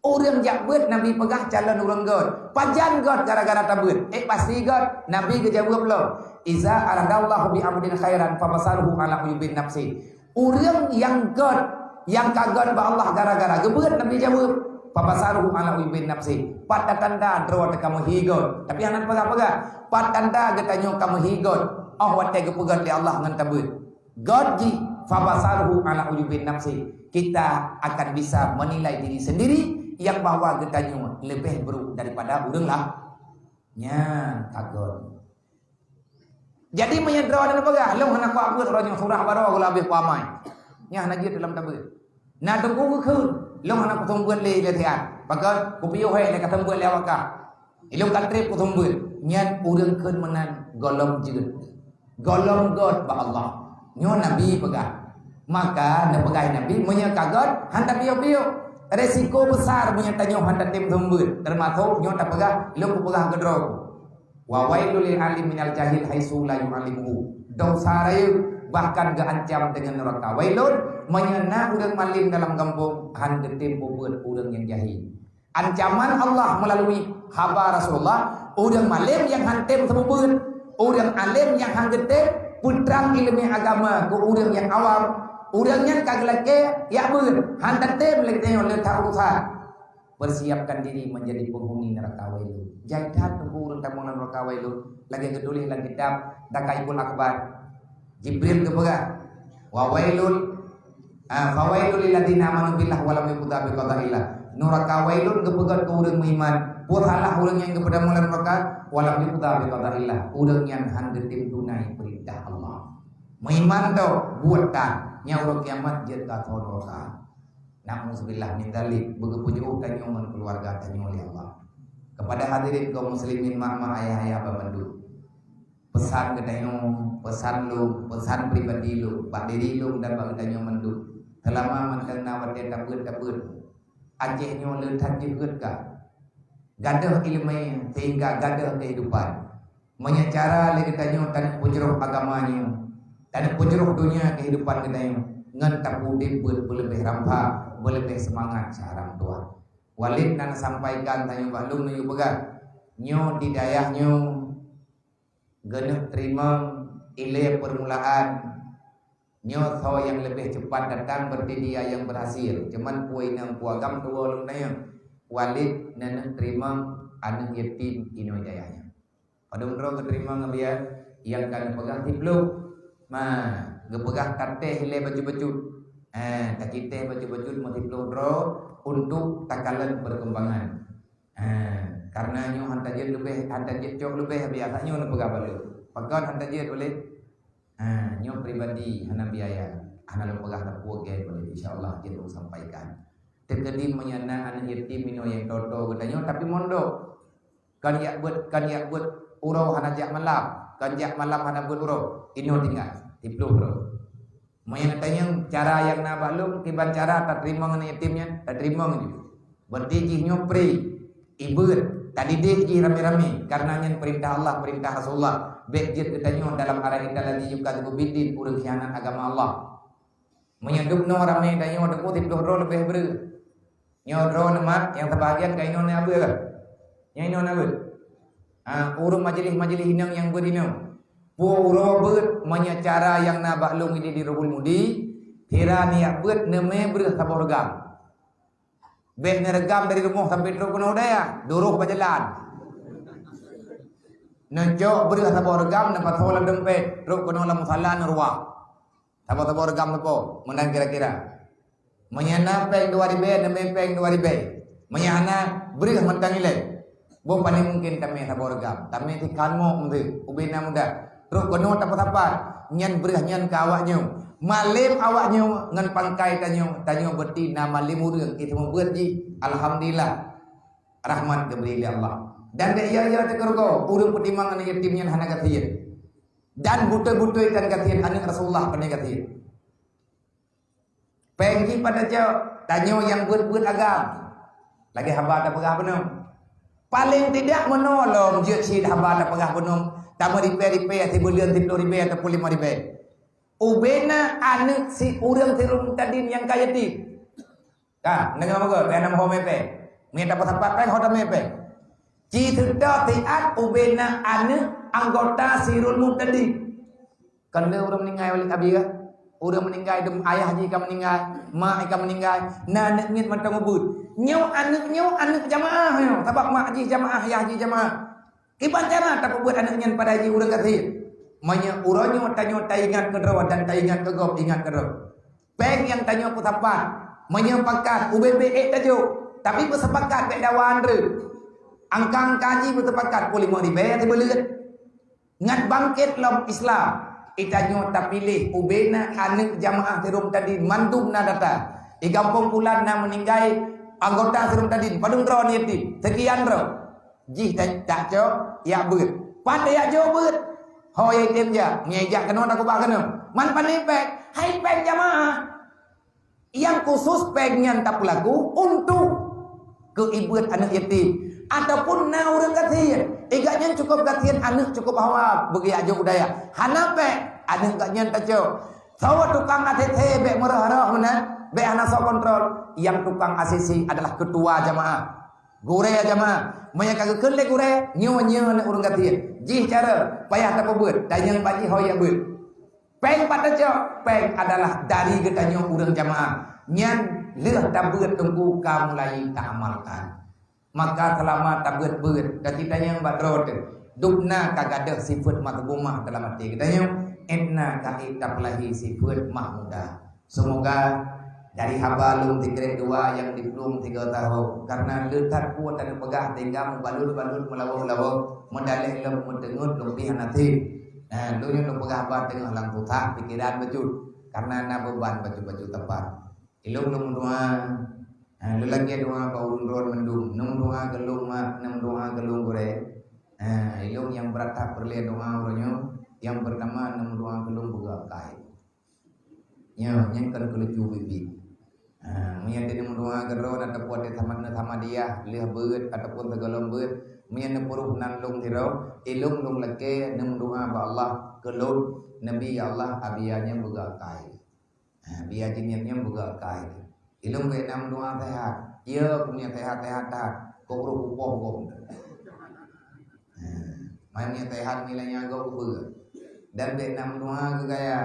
Ureuëng jak beuet Nabi peugah calon ureuëng göt. Pajan göt gara-gara tabeuet? Eh, pasti göt. Nabi geujaweueb lom, "Iza aradallahu bi abdin khairan fabasaruhu ala uyubin nafsi." Ureuëng nyang göt, nyang ka göt bak Allah gara-gara geubeuet, Nabi jaweueb, "Fabasaruhu ala uyubin nafsi." Pat tanda droe teuka meuhi göt. Tapi hana peugah-peugah. Pat tanda geutanyoe ka meuhi göt. Oh watée geupeugöt lé Allah ngon tabeuet. Göt jih, "Fabasaruhu ala uyubin nafsi." Kita akan bisa menilai diri sendiri yang bahwa geutanyoe leubeh buruk daripada ureuëng lah. Nyan ka göt. Jadi meunyoe droe neupeugah, "Lôn hana kuat beuet uroe nyoe, surah baroe gula habéh kuamai." Nyan hana jeuet dalam tabeuet. Na teungku geukheun, "Lôn hana kuseumeubeuet lé latihan. Pakon? Kupiôh hék lé ka seumeubeuet lé awak kah. Ilôn ka trép kuseumeubeuet." Nyan ureuëng kheun meunan gohlom jeuet. Gohlom göt bak Allah. Nyoe Nabi peugah. Maka neupeugah Nabi, meunyoe ka göt, han tapiôh-piôh. Resiko besar meunyoe tanyoe han tatem seumeubeuet. Teumasok nyoe tapeugah, lôn kupeugah keudroe. "Wa wailul lil alim minal jahil haitsu la yu'allimuhu." Desya rayeuk, bahkan geuancam deungon neuraka. Wailun, meunyoe na ureuëng malem dalam gampông, han geutem peubeuet ureuëng nyang jahil. Ancaman Allah meulalu haba Rasulullah, ureuëng malem nyang han tem seumeubeuet, ureuëng alem nyang han geutem peutrang iéleumé agama keu ureuëng nyang awam, ureuëng nyan ka geulakée jak beuet, han tatem lé geutanyoe le that urusan. Persiapkan diri menjadi penghuni neraka Wailun. Jai that teungku ureuëng tamong lam neraka Wailun. Lagée geutuléh lam kitab Dakaikul Akbar. Jibril geupeugah, "Wa wailul, ah, fa wailul lil ladzina amanu billah wa lam yuqda bi qadaillah." Neraka Wailun geupeugöt keu ureuëng meuiman. Peue salah ureuëng nyang geupeutamong lam neraka? "Wa lam yuqda bi qadaillah." Ureuëng nyang han geutem tunai peurintah Allah. Meuiman tu buet that, nyang uroe kiamat jeuet ka ateueh neraka. Nauzubillah min dzalik, beugeupeujeuôh tanyoe ngon keuluwarga tanyoe lé Allah. Kepada hadirin kaum muslimin, mak-mak, ayah-ayah, bandum. Peusan geutanyoe, peusan lôn, peusan pribadi lôn, bak diri lôn dan bak geutanyoe mandum. Seulama mantong na watée tabeuet-tabeuet, Aceh nyoe le that jeuet ka. Gadôh iéleumé sehingga gadôh keuhidupan. Meunyoe cara lé geutanyoe taneuk peujroh agama nyoe, taneuk peujroh donya keuhidupan geutanyoe, ngon tapeudeuh beuet beuleubeh rampa, beuleubeh seumangat syedara meutuwah. Walid na sampaikan tanyoe bak lôn meunyoe peugah, nyoe di dayah nyoe geuneuk teurimong ilée peurmulaan. Nyoe soe nyang leubeh cepat datang, berarti dia nyang berhasil. Cuman peue inong peue agam tuwoe lôn nyoe, Walid neuneuk teurimong aneuëk yatim inoe dayah nyoe. Padub droe geuteurimong ngon biaya nyang ka neupeugah siploh. Ma, geupeugah tatéh ilée bacut-bacut. Eh, takitéh bacut-bacut meusiploh droe untuk takalon peurkembangan. Ha, karena nyoe han tajeuet leubeh, han tajeuet cok leubeh, biasa nyoe neupeugah bak lôn. Pakon han tajeuet uleh? Ha, nyoe pribadi hana biaya, hana lôn peugah sapeue gét uleh, insya Allah jeuet lôn sampaikan. Teukeudi meunyoe na aneuëk yatim inoe nyang toto geutanyoe, tapi mondok. Kan jak beuet, kan jak beuet uroe hana jak malam, kan jak malam hana beuet uroe, inoe tinggai, siploh droe. Meunyoe neutanyong cara nyang na bak lôn, kiban cara tateurimong aneuëk yatim nyan, tateurimong ju. Berarti jih nyoe pri, ibeuet, tadidik jih ramé-ramé, karena nyan peurintah Allah, peurintah Rasulullah. Bék jeuet geutanyoe dalam arai ita lagi yuka biddin, ureuëng khianat agama Allah. Meunyoe dub noe ramé tanyoe teungku siploh droe leubeh breueh. Nyoe droe neumat nyang teubahagian ka inoe na beuet. Nyang inoe na beuet. Ah, ureuëng majelis-majelis inong nyang beuet inoe. Peue uroe beuet meunyoe cara nyang na bak lôn idéh di Ruhul Mudi, sira neujak beuet neumé breueh saboh reugam. Bék neureugam dari rumoh sampai trok keunoe dayah, duroh bak jalan. Neucok breueh saboh reugam neupasoe lam dompet, trok keunoe lam musala neuruwah. Saboh-saboh reugam sapo, meunan kira-kira. Meunyoe na péng dua ribée, neumé péng dua ribée. Meunyoe hana, breueh mantong ilée. Boh paléng mungken tamé saboh reugam, tamé sikhan mo meunteuek, ubé na muda. Trok keunoe tapeusapat, nyan breueh nyan keu awak nyoe. Malém awak nyoe ngon pangkai tanyoe, tanyoe beuti na malém ureuëng, itu meubeuet jih. Alhamdulillah, rahmat geubri lé Allah. Dan bék ya-ya teukeureugoe, ureuëng peutimang aneuëk yatim nyan hana gasien. Dan beutôi-beutôi tan gasien aneuëk Rasulullah pane gasien. Péng jih pat tacok, tanyoe nyang beuet-beuet agam. Lagée haba tapeugah bunoe. Paléng tidak meunoe lom jeuet cit haba tapeugah bunoe, tameuribée-ribée sibuleuen siploh ribée ataupun limong ribée. Ubé na aneuëk si ureuëng siruem tadin nyang ka yatim. Ka, deungoe meukeue, keu aneuk ho mé péng. Meunyoe tapeusapat péng, ho tamé péng. Ci seutôt siat ubena aneuk anggota sirul muhtadin. Kon lé ureuëng meuninggai walid abi ka? Ureuëng meuninggai dem ayah jih ka meuninggai, mak jih ka meuninggai, na aneuk miet mantong ubeuet. Nyoe aneuk nyoe aneuk jamaah nyoe, sabab mak jih jamaah, ayah jih jamaah. Kiban cara tapeubuet aneuk nyan padahai jih ureuëng gasien? Meunyoe uroe nyoe tanyoe taingat keudroe dan taingat keu gob, ingat keudroe. Péng nyang tanyoe peusapat, meunyoe pakat ubé-bé ék tajok, tapi beusepakat bék dawa andreuk. Angka-angka jih beusepakat peuet limong ribèe sibuleuen. Ngat bangkét lom Islam, itanyoe tapiléh ubena aneuk jamaah sirul muhtadin mandum na data. Di gampông pulan na meuninggai anggota sirul muhtadin, padum droe aneuk yatim, seukian droe. Jih ta-, tacok, jak beuet. Pat jak jok beuet. Ho yatim jak, meunyoe jak keunoe takeubah keunoe. Man pané péng, hai péng jamaah. Nyang khusus péng nyan tapeulaku untuk keu ibeuet aneuk yatim ataupun na ureuëng gasien. Igat nyan cukup gasien, aneuk cukup hawa beugeujak jok u dayah. Hana péng, aneuk gobnyan tacok. Sawa tukang A C C bék meurah-rah meunan, bék hana soe kontrol. Nyang tukang A C C adalah ketua jamaah. Gurée jamaah. Meunyoe ka geukheun lé gurée, nyoe, nyoe aneuk ureuëng gasien. Jih cara, payah tapeubuet, tanyong bak jih ho jak beuet. Péng pat tacok, péng adalah dari geutanyoe ureuëng jamaah. Nyan lheueh tabeuet teungku ka mulai taamalkan. Maka seulama tabeuet-beuet, ka tanyong bak droe teuh, dubna ka gadôh sifeuet mazmumah dalam até geutanyoe, étna ka ék tapeulahi sifeuet mahmudah. Seumoga dari haba lôn sikrek dua nyang diplueng sigoe saho, kareuna le that peue taneuk peugah sehingga meubalot-balot, meulaweuh-laweuh, meudaleh lom meuteungeut lom pih hana sép. Nah, lôn nyoe lôn peugah haba teungoh lam susah pikeran bacut, kareuna na beuban bacut-bacut teumpat. Ilôn lôn meudoa, nah, lôn lakée doa bak ureuëng droe mandum, neumeudoa keu lôn mak, neumeudoa keu lôn gurée. Nah, ilôn nyang brat that peureulée doa uroe nyoe, nyang peurtama neumeudoa keu lôn beuga kai. Nyoe, nyan kon keulucu biet-biet. Ha, meunyo teuh neumeudoa keudroe ataupun teuh samat-, samadiyah, lheueh beuet ataupun sigohlom beuet, meunyo neupeuruh nan lôn sidroe, ilôn lôn lakée neumeudoa bak Allah keu lôn, Nabi, ya Allah, Abi Yahya nyan beuga kai. Ha, Abi Yahya nyan, nyan beuga kai. Ilôn bék neumeudoa seuhat. Ya, meunyo seuhat-seuhat that, kok roh kupoh gob. Ha, meunyo seuhat nilai nyan gob beuet. Dan bék neumeudoa keu kaya.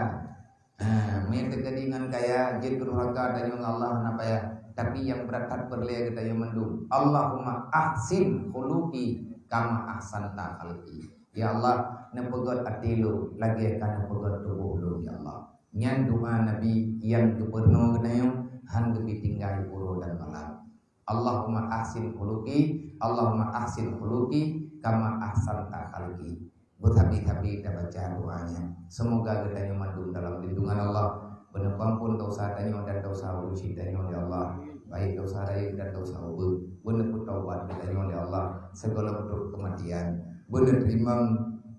Ha, meunyo teukeudi ngon kaya, jeuet keu nuraka tanyoe ngon Allah hana payah. Tapi nyang brat that peureulée geutanyoe mandum. Allahumma ahsin khuluqi kama ahsanta khalqi. Ya Allah, neupeugét até lôn lagée ka neupeugét tuboh lôn, ya Allah. Nyan doa Nabi nyang geupurunoe geutanyoe, hán geupeutinggai uroe dan malam. Allahumma ahsin khuluqi, Allahumma ahsin khuluqi kama ahsanta khalqi. Beusabe-sabe tabaca doa nyan. Seumoga geutanyoe mandum dalam lindungan Allah. Beuneupampon dosa tanyoe dan dosa ureuëng syiek tanyoe lé Allah, baik dosa rayeuk dan dosa ubeut. Beuneupeutobat geutanyoe lé Allah sigohlom trok keumatian. Beuneuteurima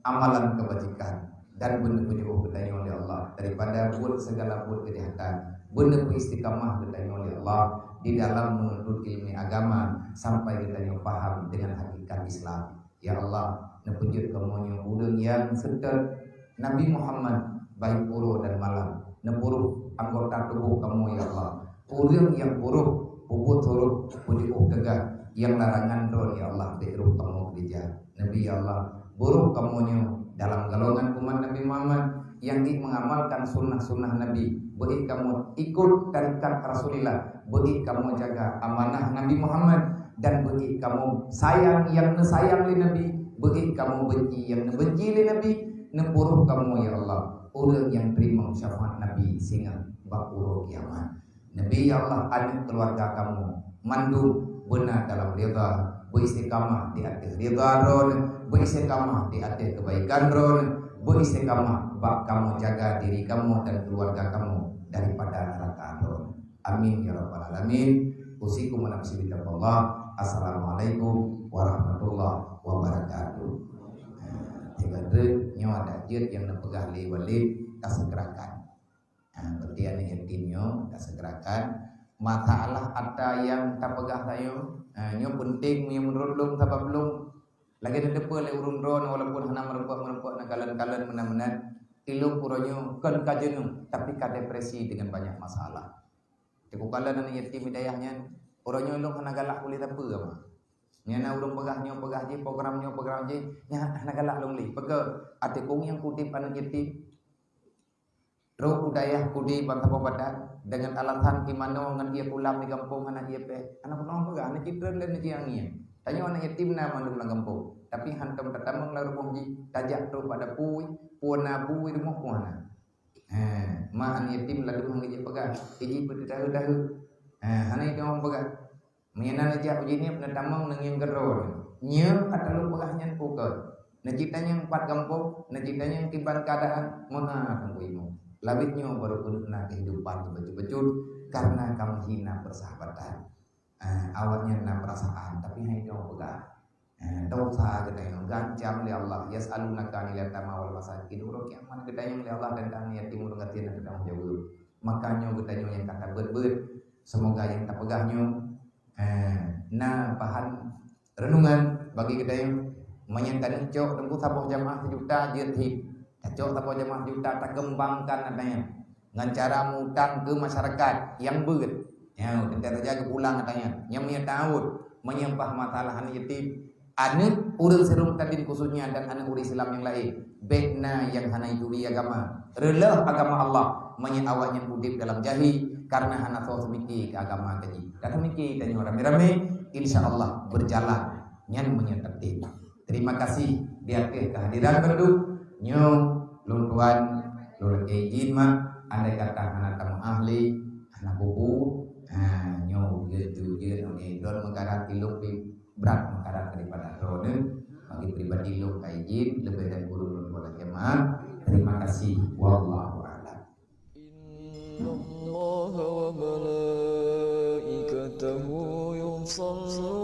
amalan keubajikan dan beuneupeujeuôh geutanyoe lé Allah daripada buet segala buet keujahatan. Beuneupeuistiqamah geutanyoe lé Allah di dalam meununtut ilmu agama sampai geutanyoe paham dengan hakikat Islam. Ya Allah, neupeujeuet kamoe nyoe ureuëng nyang seutôt Nabi Muhammad baik uroe dan malam, neupuruh anggota tuboh kamoe, ya Allah. Ureuëng nyang puruh peubuet suroh, peujeuôh teuga, nyang larangan droe, ya Allah, bék roh kamoe keurija. Nabi, ya Allah, puruh kamoe nyoe dalam golongan umat Nabi Muhammad nyang jeuet mengamalkan sunnah-sunnah Nabi. Beuék kamoe ikut tarikat Rasulillah. Beuék kamoe jaga amanah Nabi Muhammad dan beuék kamoe sayang nyang neusayang lé Nabi. Beuék kamoe benci nyang neubenci lé Nabi. Neupuruh kamoe, ya Allah, ureuëng nyang teurimong syafaat Nabi singoh bak uroe kiamat. Nabi, ya Allah, aneuk keuluwarga kamoe mandum beuna dalam ridha, beuistiqamah di ateueh ridha Droeneuh, beuistiqamah di ateueh keubaikan Droeneuh, beuistiqamah bak kamoe jaga diri kamoe dan keuluwarga kamoe daripada neuraka Droeneuh. Amin ya rabbal alamin. Usikum wa nafsi bitaqwallah. Assalamualaikum warahmatullahi wabarakatuh. Tiga nyoe ada jeuet nyang neupeugah lé Walid, tasegerakan. Ha, berarti aneuk yatim nyoe tasegerakan. Masalah ata nyang tapeugah tanyoe, ha, nyoe penting meunurot lôn sabab lôn lagée neuteupeue lé ureuëng droeneuh walaupun hana meureumpok-meureumpok, na kalon-kalon meunan-meunan. Ilôn uroe nyoe kon ka jeuneuh, tapi ka depresi dengan banyak masalah. Teuku kalon aneuk yatim di dayah nyan, Uroe nyoe lôn hana galak ulih sapeue, Mak. Nyan na ureuëng peugah nyoe, peugah jih, program nyoe, program jih, nyan hana galak lôn lé. Peugah, até kong nyang kutip aneuk yatim. Trok u dayah kudi ban saboh badan, deungon alasan keunoe ngon ie pulang di gampông hana ie péh. Aneuk pulang peugah, aneuk cit treun lé neuji angin. Tanyoe aneuk yatim na mandum lam gampông, tapi hantom tatamong lam rumoh jih, tajak trok bak dapui, peue na bu i rumoh peue hana. Ha, mak aneuk yatim ladôm han geujak peugah, iji peuteudahu-dahu. Ha, hana itu orang peugah. Meunyoe na neujak uji nyoe, neutamong neungieng keudroe. Nyoe ata lôn peugah nyan bukon. Neujitanyong pat gampông, neujitanyong kiban keuadaan, meuha teungku imeum. Lawét nyoe baru keuneuk na keuhidupan bacut-bacut, karena kamoe hina persahabatan. Ah, awaknyan na perasaan, tapi hai nyoe peugah. Ah, dosa geutanyoe gancam lé Allah, yas'alunaka 'anil yatama wal masakin. Uroe kiamat geutanyoe lé Allah tentang yatim ureuëng gasien dan tanggung jaweueb. Maka nyoe geutanyoe nyang ka tabeuet-beuet. Semoga nyang tapeugah nyoe, eh, na bahan renungan bagi geutanyoe. Meunyoe taneuk cok teungku saboh jamaah sejuta jeuet hib. Tacok saboh jamaah sejuta takeumbangkan geutanyoe ngon cara mutang keu masyarakat nyang beuet. Nyoe teuntèe saja geupulang geutanyoe. Nyang meunyoe taôt, meunyoe bah masalah aneuk yatim, aneuk ureuëng sireueng tadin khususnya dan aneuk ureuëng Islam nyang laén, bék na nyang hana jituri agama. Reuloh agama Allah, meunyoe awaknyan udeb dalam jahi karena hana soe seumiki keu agama keu jih. Taseumiki tanyoe ramé-ramé, insya Allah berjalan nyan meunyoe tertib. Terima kasih di ateueh kehadiran bandum. Nyoe lôn tuan, lôn lakèe idhin mak, andai kata hana tameuah lé, hana bubu, ha, nyoe jeuet tu jeuet nyoe droeneuh meukarat ilok pih brat meukarat daripada droeneuh. Bagi pribadi lôn ka idhin, leubeh dan guru lôn tuan lakèe mak. Terima kasih. Wallahu a'lam. إن الله وملائكته يصلون